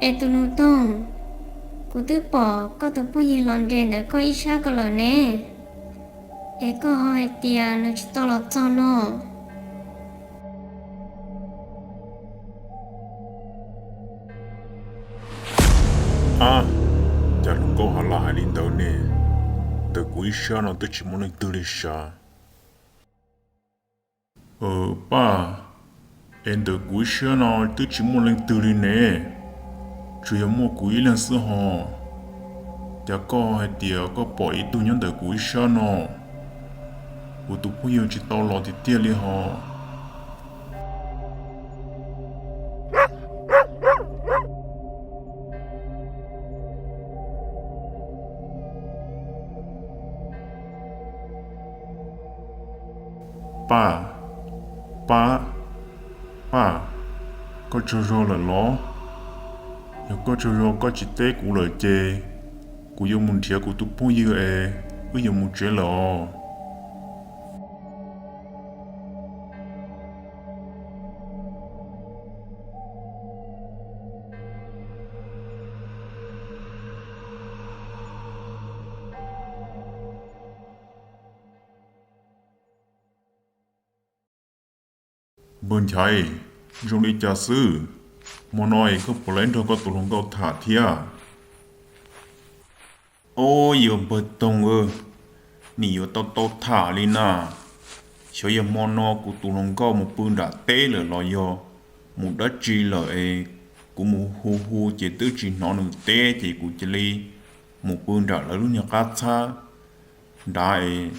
Es tus nus toog, kuv twb pom koj tus phooj ywg los nres ntawm koj ib sab ko lawm ne, es koj ho hais tias nws tsis tau los txog no. Ab, cas hluas nkauj ha las hais li ntawd ne? Ntawm kuv ib sab no twb tsis muaj leej twg li sav. Pab, es ntawm kuv ib sab no twb tsis muaj leej twg li ne, tsuas yog muaj kuv ib leeg xwb hos. Cas koj hais tias koj pom ib tug nyob ntawm kuv ib sab no? Kuv tus phooj ywg tsis tau los tiag tiag li hos. Pab, pab, pab, koj tsaug zog lawm los? Yog koj tsaug zog koj tsis teb kuv lawm ces kuv yuav mus nrhiav kuv tus phooj ywg es wb yuav mus tsev lawm os. Npawg Nchaiv, zoo li cas xwb? Hmo no es koj puas los nrog koj tus hluas nkauj tham thiab? Ob, yog npawg Toog, nim yuav tau tau tham li na. Xyov yog hmo no kuv tus hluas nkauj mus pw nram teb lawm los yog mus dab tsi lawm es kuv mus hu hu ces twb tsis hnov nws teb ces kuv cia li mus pw nram lawv lub niag qab txhab nrad es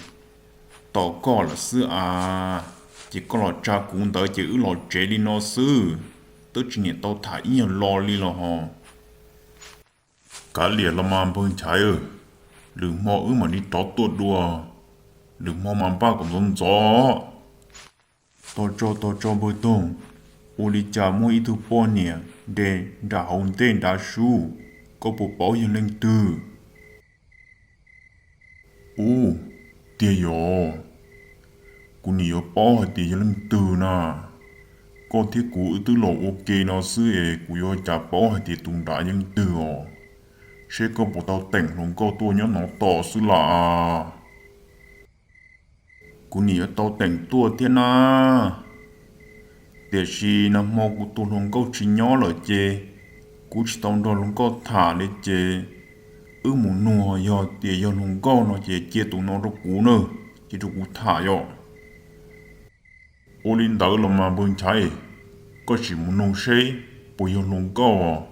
tos koj lawm xwb as. Ces koj los tsa kuv ntawd ces wb los tsev li no xwb, twb tsis niam tau tham ib nyuag lo li los hos. Kav liam los mas npawg Nchaiv, lwm hmo wb mam li rov tuaj dua, lwm hmo mas npaj kom ntxov ntxov. Tos tso, tos tso npawg Toog, ua li cas muaj ib tug poj niam nres nram hauv ntej nrad sub, koj puas paub yog leej twg? Ub, tiag yog, kuv nim yuav paub hais tias yog leej twg na. Koj thiab kuv wb twb los ua ke no xwb es kuv yuav cas paub hais tias tus nrad yog leej twg os. Seb koj puas tau teem hluas nkauj tuaj nyob no tos xwb las. Kuv nim yuav tau teem tuaj thiab na, tiam sis nag hmo kuv tus hluas nkauj tsis nyob lawm ces kuv tsis tau nrog hluas nkauj tham li ces wb mus nug yog tias yog hluas nkauj no ces cia tus no rau kuv na, cia rau kuv tham yom. Ua li ntawd los mas npawg Nchaiv, koj sim mus nug seb puas yog hluas nkauj os.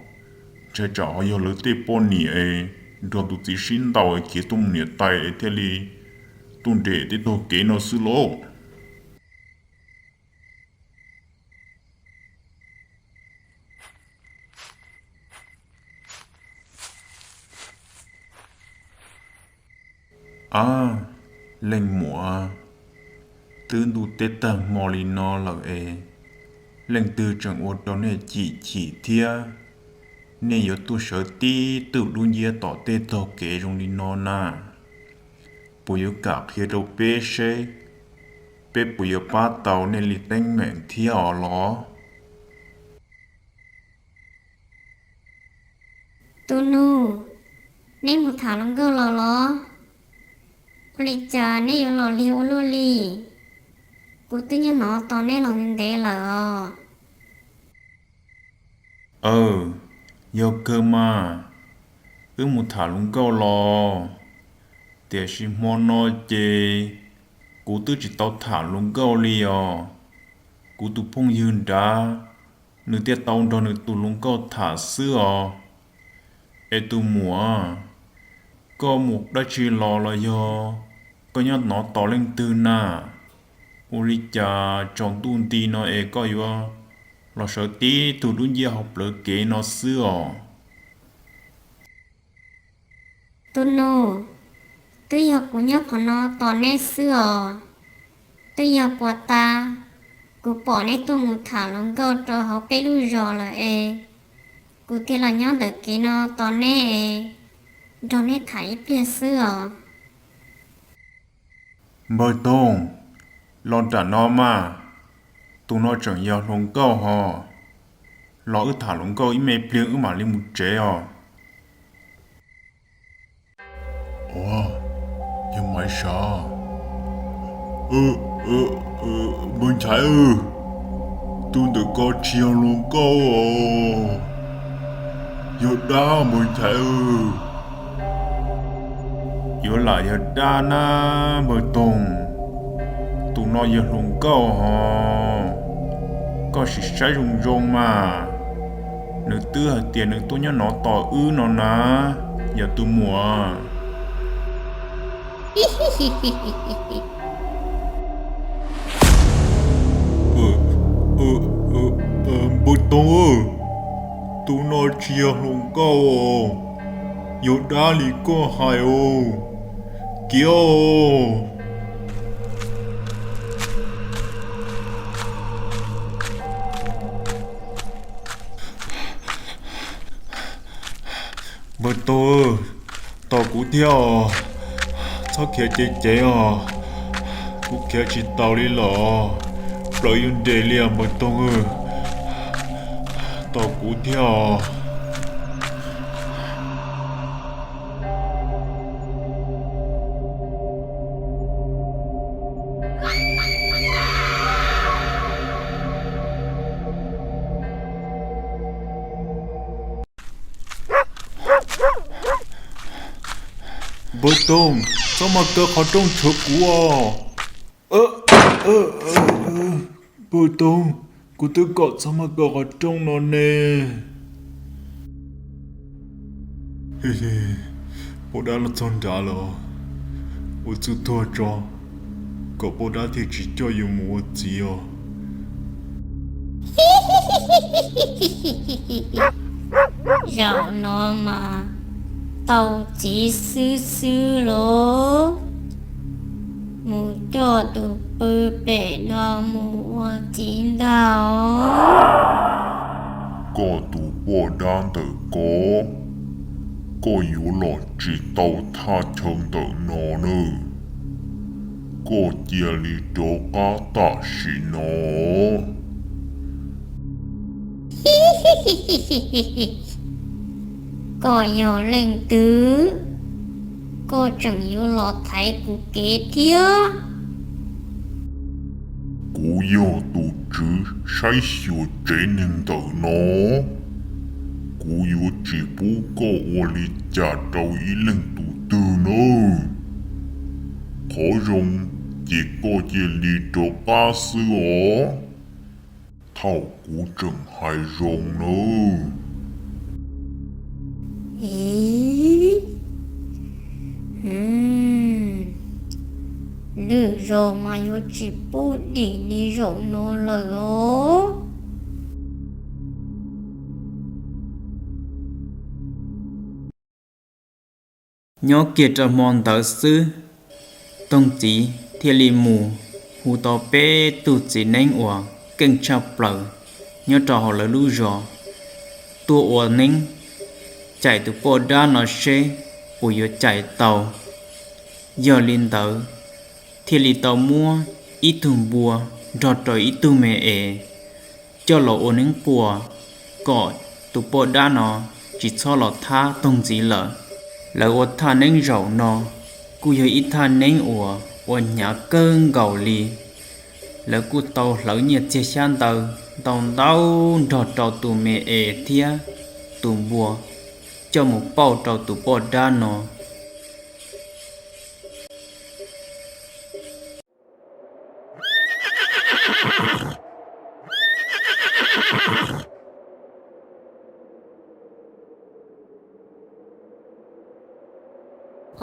Ntshai tsam ho yog lawv tej poj niam nrog tus txiv sib ntaus khiav tuaj mus niam tais thiaj li tuaj nres tej tog kev no xwb lauj. Ab, leej muam, twb ntuj teb tag hmo li no lawm es leej twg tseem ua rau nej chim chim thiab? Nej yuav tuaj sawv tib tug dub nciab tom tej tog kev zoo li no na? Puas yuav kam qhia rau peb seb peb puas yuav pab tau nej li teeb meem thiab os los? Tus nus, neb mus tham hluas nkauj los los? Ua li cas neb yuav los lig ua luaj li? Kuv twb nyob no tos neb los ntev lawm os. Aw, yog kawg mas, wb mus tham hluas nkauj los, tiam sis hmo no ces kuv twb tsis tau tham hluas nkauj li os. Kuv tus phooj ywg nrad, nws thiaj tau nrog nws tus hluas nkauj tham xwb os. Es tus muam, koj mus dab tsi los los yog koj nyob no tos leej twg na? Ua li cas tsaus ntuj nti no es koj yuav los sawv tib tug dub nciab hauv plawv kev no xwb os? Tus nus, twb yog kuv nyob qhov no tos neb xwb os. Twb yog puas tas kuv pom neb tuaj mus tham hluas nkauj rau hauv peb lub zos lawm es kuv thiaj los nyob ntawm kev no tos neb es nrog neb tham ib pliag xwb os. Npawg Toog, los nram no mas, tus no tseem yog hluas nkauj hos. Los wb tham hluas nkauj ib me pliag wb mam li mus tsev os. Ua, yog Maiv Sav. Npawg Nchaiv, tus ntawm ko tsis yog hluas nkauj os, yog dab npawg Nchaiv. Yuav lam yog dab na npawg Toog, tus no yog hluas nkauj hos. Koj sim saib zoo zoo mas, nws twb hais tias nws tuaj nyob no tos wb no na, yog tus muam. Npawg Toog, tus no tsis yog hluas nkauj os, yog dab li koj hais os. Kiav os. Npawg Toog, tos kuv thiab os, txhob khiav ceev ceev os, kuv khiav tsis taus li los, plawv yuav nres li os npawg Toog, tos kuv thiab os. Npawg Toog, txhob mas kaw qhov rooj tshuav kuv os. Npawg Toog, kuv twb kom txhob mas kaw qhov rooj no ne. Poj dab los txog nrad los, ua txuj tuag tso, kom poj dab thiaj tsis coj yus mus ua txiv os. Zaum no mas tau txiv xwb xwb lauj. Mus coj tus pw pem no mus ua txiv ntag. Koj tus poj dab ntawm ko, koj yuav los tsis tau thaj chaw ntawm no nawb. Koj cia li rov qab tam sim no. Koj yog leej twg? Koj tseem yuav los thaiv kuv kev thiab? Kuv yog tus tswv saib xyuas tsev neeg ntawm no. Kuv yuav tsis pub koj ua li cas rau ib leej tus twg nawb. Qhov zoo ces koj cia li rov qab xwb os. Thaum kuv tseem hais zoo nawb. Ib, lwm zaus mas yuav tsis pub dim li zaum no lawm os. Nyob kiag rau hmo ntawd xwb, Toog txiv thiaj li mus hu tau peb tug txiv neeb uas keej tshaj plaws nyob rau hauv lawv lub zos tuaj ua neeb, cais tus poj dab no seb puas yuav cais tau. Yog li ntawd, thiaj li tau muab ib tug npua nrog rau ib tug me es coj los ua neeb quas, kom tus poj dab no tsis txhob los thab Toog txiv lawm. Lawv ua thaj neeb zaum no kuj yog ib thaj neeb uas ua hnyav kawg nkaus li. Lawv kuj tau hlawv nyiaj txiag xyab ntawv ntau ntau nrog rau tus me es thiab tus npua coj mus pauj rau tus poj dab no.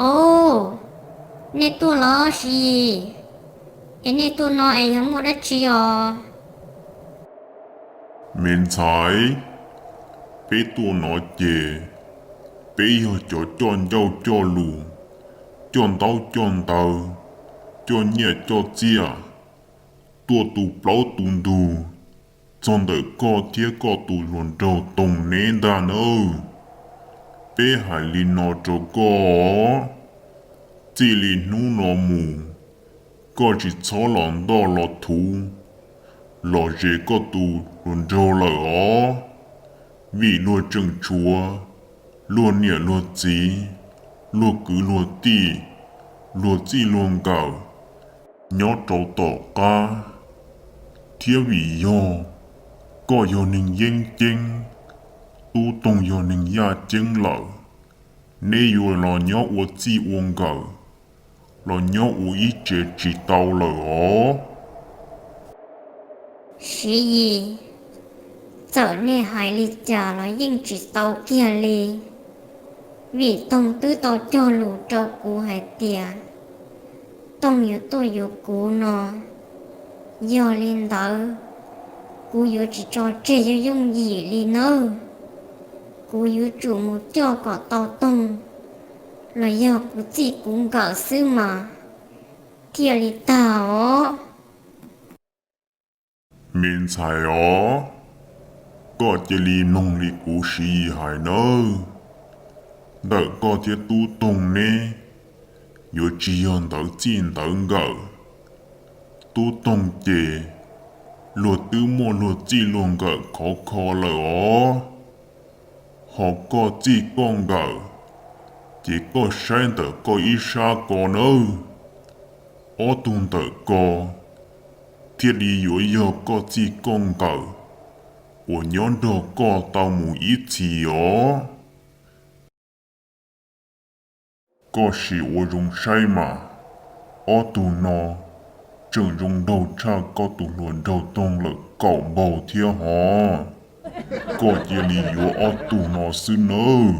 Au, nej tuaj los Siv Yis? Es nej tuaj no es yog muaj dab tsi os? Me ntxhais, peb tuaj no ces peb yog cov coj ncauj coj lus, coj ntaub coj ntawv, coj nyiaj coj txiaj, tuaj tu plaub tu ntug txog ntawm koj thiab koj tus hluas nraug Toog neb ntag nawb. Peb hais li no rau koj, txij li hnub no mus, koj tsis txhob los ntoj los thuv, los zes koj tus hluas nraug lawm os. Vim luag tseem tshuav luag niam luag txiv, luag kwv luag tij, luag txij luag nkawm nyob rau tom qab, thiab vim yog koj yog neeg yeeb ceeb, Tub Toog yog neeg yaj ceeb lawm, neb yuav los nyob ua txij ua nkawm, los nyob ua ib tsev tsis tau lawm os. Siv Yis, txawm nej hais li cas los yeej tsis tau kiag li, vim Toog twb tau cog lus rau kuv hais tias Toog yuav tuaj yuav kuv no. Yog li ntawd, kuv yuav tsis tso tseg yooj yooj yim li nawb. Kuv yuav tsum mus coj kom tau Toog, los yog kuv txij kuv nkawm xwb mas thiaj li tag os. Me ntxhais os, koj cia li mloog li kuv Siv Yis hais nawb. Ntawm koj thiab Tub Toog neb yuav tsis yog ntawv txij ntawv nkawm. Tub Toog ces luag twb muaj luag txij luag nkawm khov kho lawm os. Ho koj txij koj nkawm, ces koj saib ntawm koj ib sab ko nawb. Ob tug ntawm ko thiaj li yuav yog koj txij koj nkawm uas nyob nrog koj tau mus ib txhis os. Koj sim ua zoo saib mas, ob tug no tseem zoo nraug tshaj koj tus hluas nraug Toog lawm kaum npaug thiab hos. Koj cia li yuav ob tug no xwb nawb.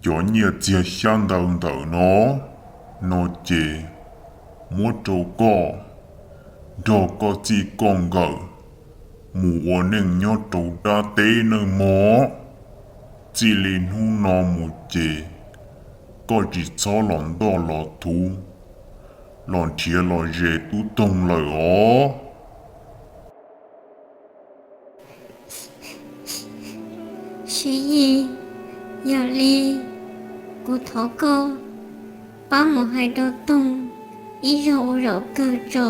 Cov nyiaj txiag xyab ntawv ntawm no, no ces muab rau koj nrog koj txij koj nkawm mus ua neej nyob rau dab teb nawb mog. Txij li hnub no mus ces koj tsis txhob los ntoj los thuv, los nrhiav los zes tub Toog lawm os. Siv Yis, yog li kuv thov koj pab mus hais rau Toog ib zaug ua zaum kawg tso.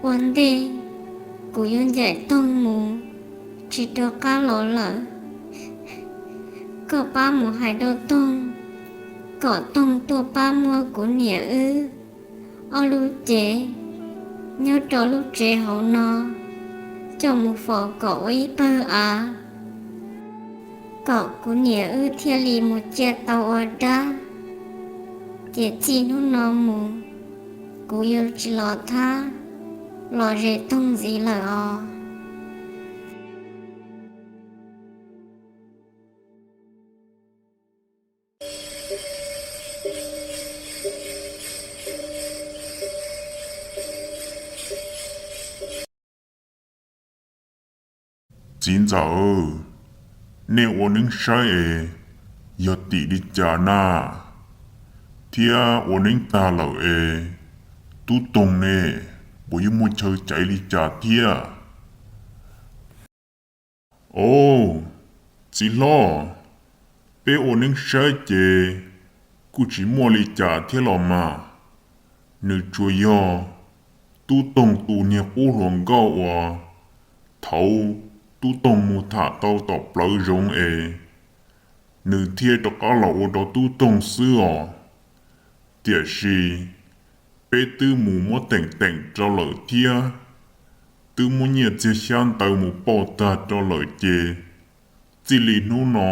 Ua ntej kuv yuav ncaim Toog mus tsis rov qab los lawm. Koj pab mus hais rau Toog kom Toog tuaj pab muab kuv niam wb ob lub cev nyob rau lub tsev hauv no coj mus faus kom ua ib pawg av, kom kuv niam wb thiaj li mus cia tau ua dab. Ces txij hnub no mus kuv yuav tsis los thab los zes Toog ntxiv lawm os. Txiv ntxawm, nej ua neeb saib es yog tim li cas na? Thiab ua neeb tag lawm es tub Toog ne, puas yuav muaj chaw caiv li cas thiab? Au, txiv hlob, peb ua neeb saib ces kuj tsis muaj li cas thiab los mas. Nws tsuas yog tub Toog tus niag qub hluas nkauj uas thaud tub Toog mus tham tau tom plawv zoov es nws thiaj rov qab los ua rau tub Toog xwb os. Tiam sis peb twb mus muab teem teem rau lawm thiab twb muab nyiaj txiag xyab ntawv mus pauj tag rau lawm ces txij li hnub no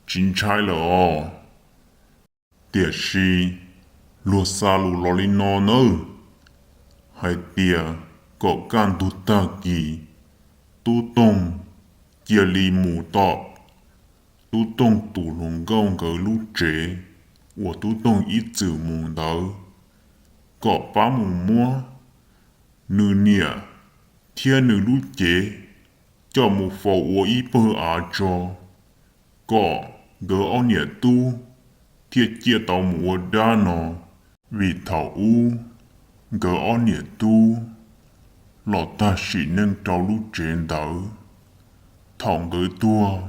tsis ntshai lawm os. Tiam sis luag xa lus los li no nawb, hais tias kom kaj ntug tag kis tub Toog cia li mus tom tub Toog tus hluas nkauj nkawd lub tsev uas tub Toog ib txwm mus ntawd, kom pab mus muab nws niam thiab nws lub cev coj mus faus ua ib pawg av tso, kom nkawd ob niam tub thiaj ciaj tau mus ua dab no. Vim thaum ub nkawd ob niam tub los tag sim neej rau lub tsev ntawd, thaum nkawd tuag,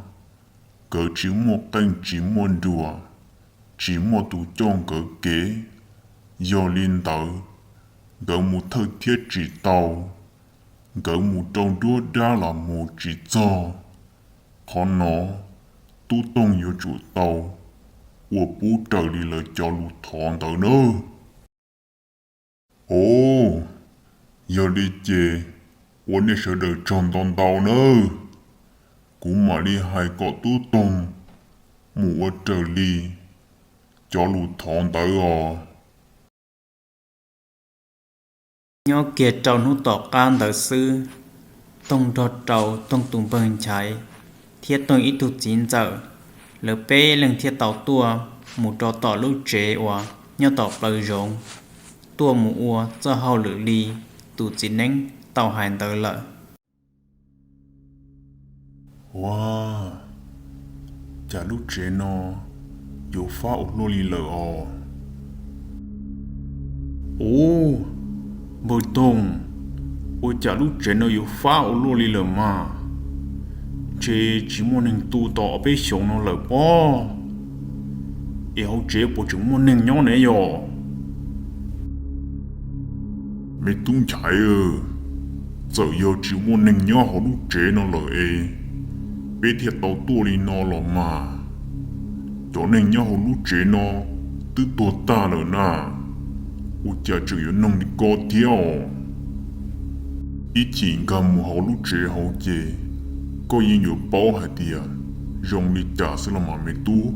nkawd tsis muaj qeej tsis muaj nruas, tsis muaj tus coj nkawd kev. Yog li ntawd, nkawd mus thawj thiab tsis tau, nkawd mus rau nruab dab los mus tsis txog. Qhov no tub Toog yuav tsum tau ua pub raws li lawv cov lus thov ntawd nawb. Au, yog li ces ua nej sawv daws tsaug ntau ntau nawb. Kuv mam li hais kom tub Toog mus ua raws li cov lus thov ntawd os. Nyob kiag rau hnub tom qab ntawd xwb, Toog nrog rau Toog tus npawg Nchaiv thiab Toog ib tug txiv ntxawm, lawv peb leeg thiaj tau tuaj mus rau tom lub tsev uas nyob tom plawv zoov, tuaj mus ua txoj hauj lwm li tus txiv neeb tau hais ntawd lawm. Ua cas lub tsev no yuav fab ua luaj li lawm os? Ub, npawg Toog, ua cas lub tsev no yuav fab ua luaj li lawm mas? Ntshe tsis muaj neeg tu tau ob peb xyoos no lawm pob. Es hauv tsev puas tseem muaj neeg nyob ne yom? Me tub Nchaiv, txawm yog tsis muaj neeg nyob hauv lub tsev no lawm es peb thiaj tau tuaj li no los mas. Cov neeg nyob hauv lub tsev no twb tuag tag lawm na, ua cas tseem yuav noog li ko thiab os? Ib chim nkag mus hauv lub tsev hauv ces koj yeej yuav paub hais tias zoo li cas xwb los mas me tub.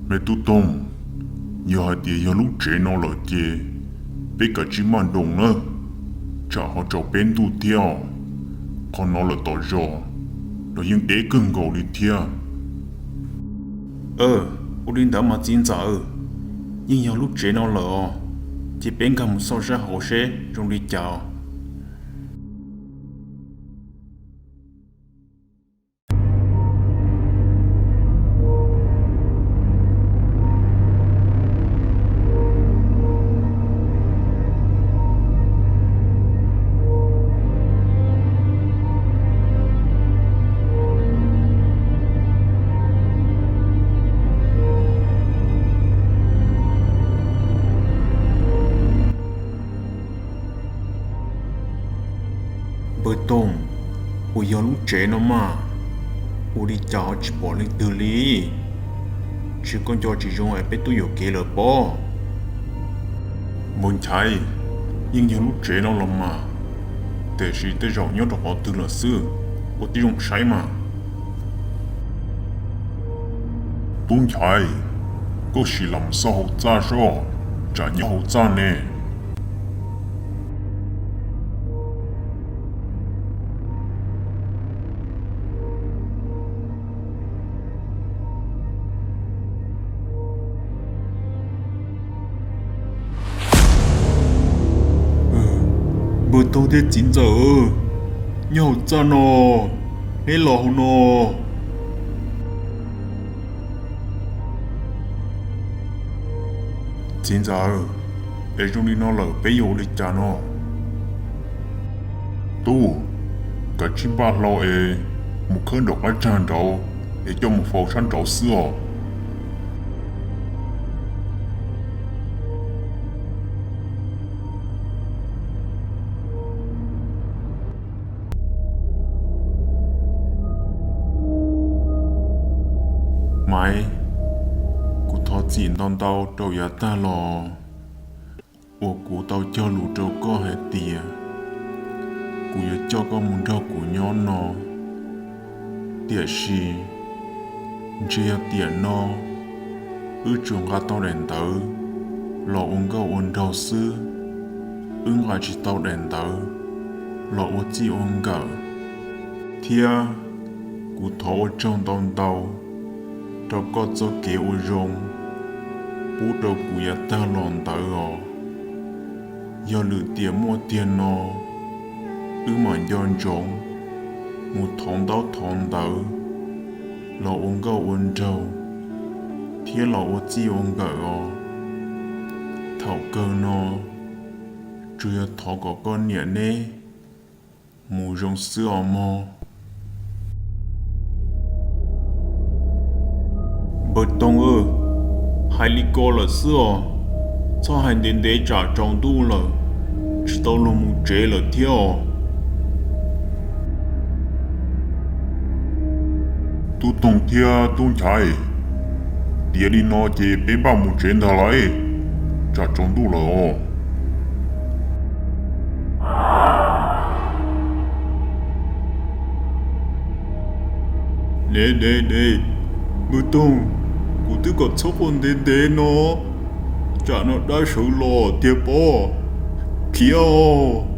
Me tub Toog, yog hais tias yog lub tsev no lawm ces peb kav tsij maj nroos nawb, tsam ho tsaus peb ntuj thiab os. Qhov no lawm tom zos los yeej deb kawg nkaus li thiab. Ua li ntawd mas txiv ntxawm, yeej yog lub tsev no lawm os, ces peb nkag mus xauj sab hauv seb zoo li cas. Npawg Toog, puas yog lub tsev no mas? Ua li cas ho tsis pom leej twg li? Tsis, koj nco tsis zoo es peb twb yuam kev lawm pob. Npawg Nchaiv, yeej yog lub tsev no los mas, tiam sis tej zaum nyob rau qhov twg lawm xwb, ua tib zoo saib mas. Tub Nchaiv, koj sim los xauj hauv txaj soj, tsam nyob hauv txaj ne. Npawg Toog thiab txiv ntxawm, nyob hauv txaj no, neb los hauv no. Txiv ntxawm, es zoo li no lawm peb yuav ua li cas no? Tub, kav tsij npaj hlo es mus khawb nraum qab tsag nraud es coj mus faus sab nraud xwb os. Maiv, kuv thov txim ntau ntau rau yav tag los uas kuv tau cog lus rau koj hais tias kuv yuav coj koj mus nrog kuv nyob no. Tiam sis ntshe yog tiam no wb tsuas nqa tau daim ntawv los ua nkauj ua nraug xwb, wb nqa tsis tau daim ntawv los ua txij ua nkawm. Thiab kuv thov ua tsaug ntau ntau rau koj txoj kev ua zoo pub rau kuv yav tag los ntawd os. Yog lwm tiam muaj tiag no, wb mam nco ntsoov mus thov ntaub thov ntawv los ua nkauj ua nraug thiab los ua txij ua nkawm os. Thaum kawg no tsuas yog thov kom koj niam neb mus zoo xwb os mog. Npawg Toog, hais li ko lawm xwb os, txhob hais ntev ntev tsam tsaus ntuj lawm tsis tau luag mus tsev lawm thiab os. Tub Toog thiab Tub Nchaiv, tiav li no ces peb npaj mus tsev ntag lauj, tsam tsaus ntuj lawm os. Dev dev dev, Npawg Toog, kuv twb kom txhob quaj ntev ntev no, tsam no dab sawv los tiag pob, khiav os.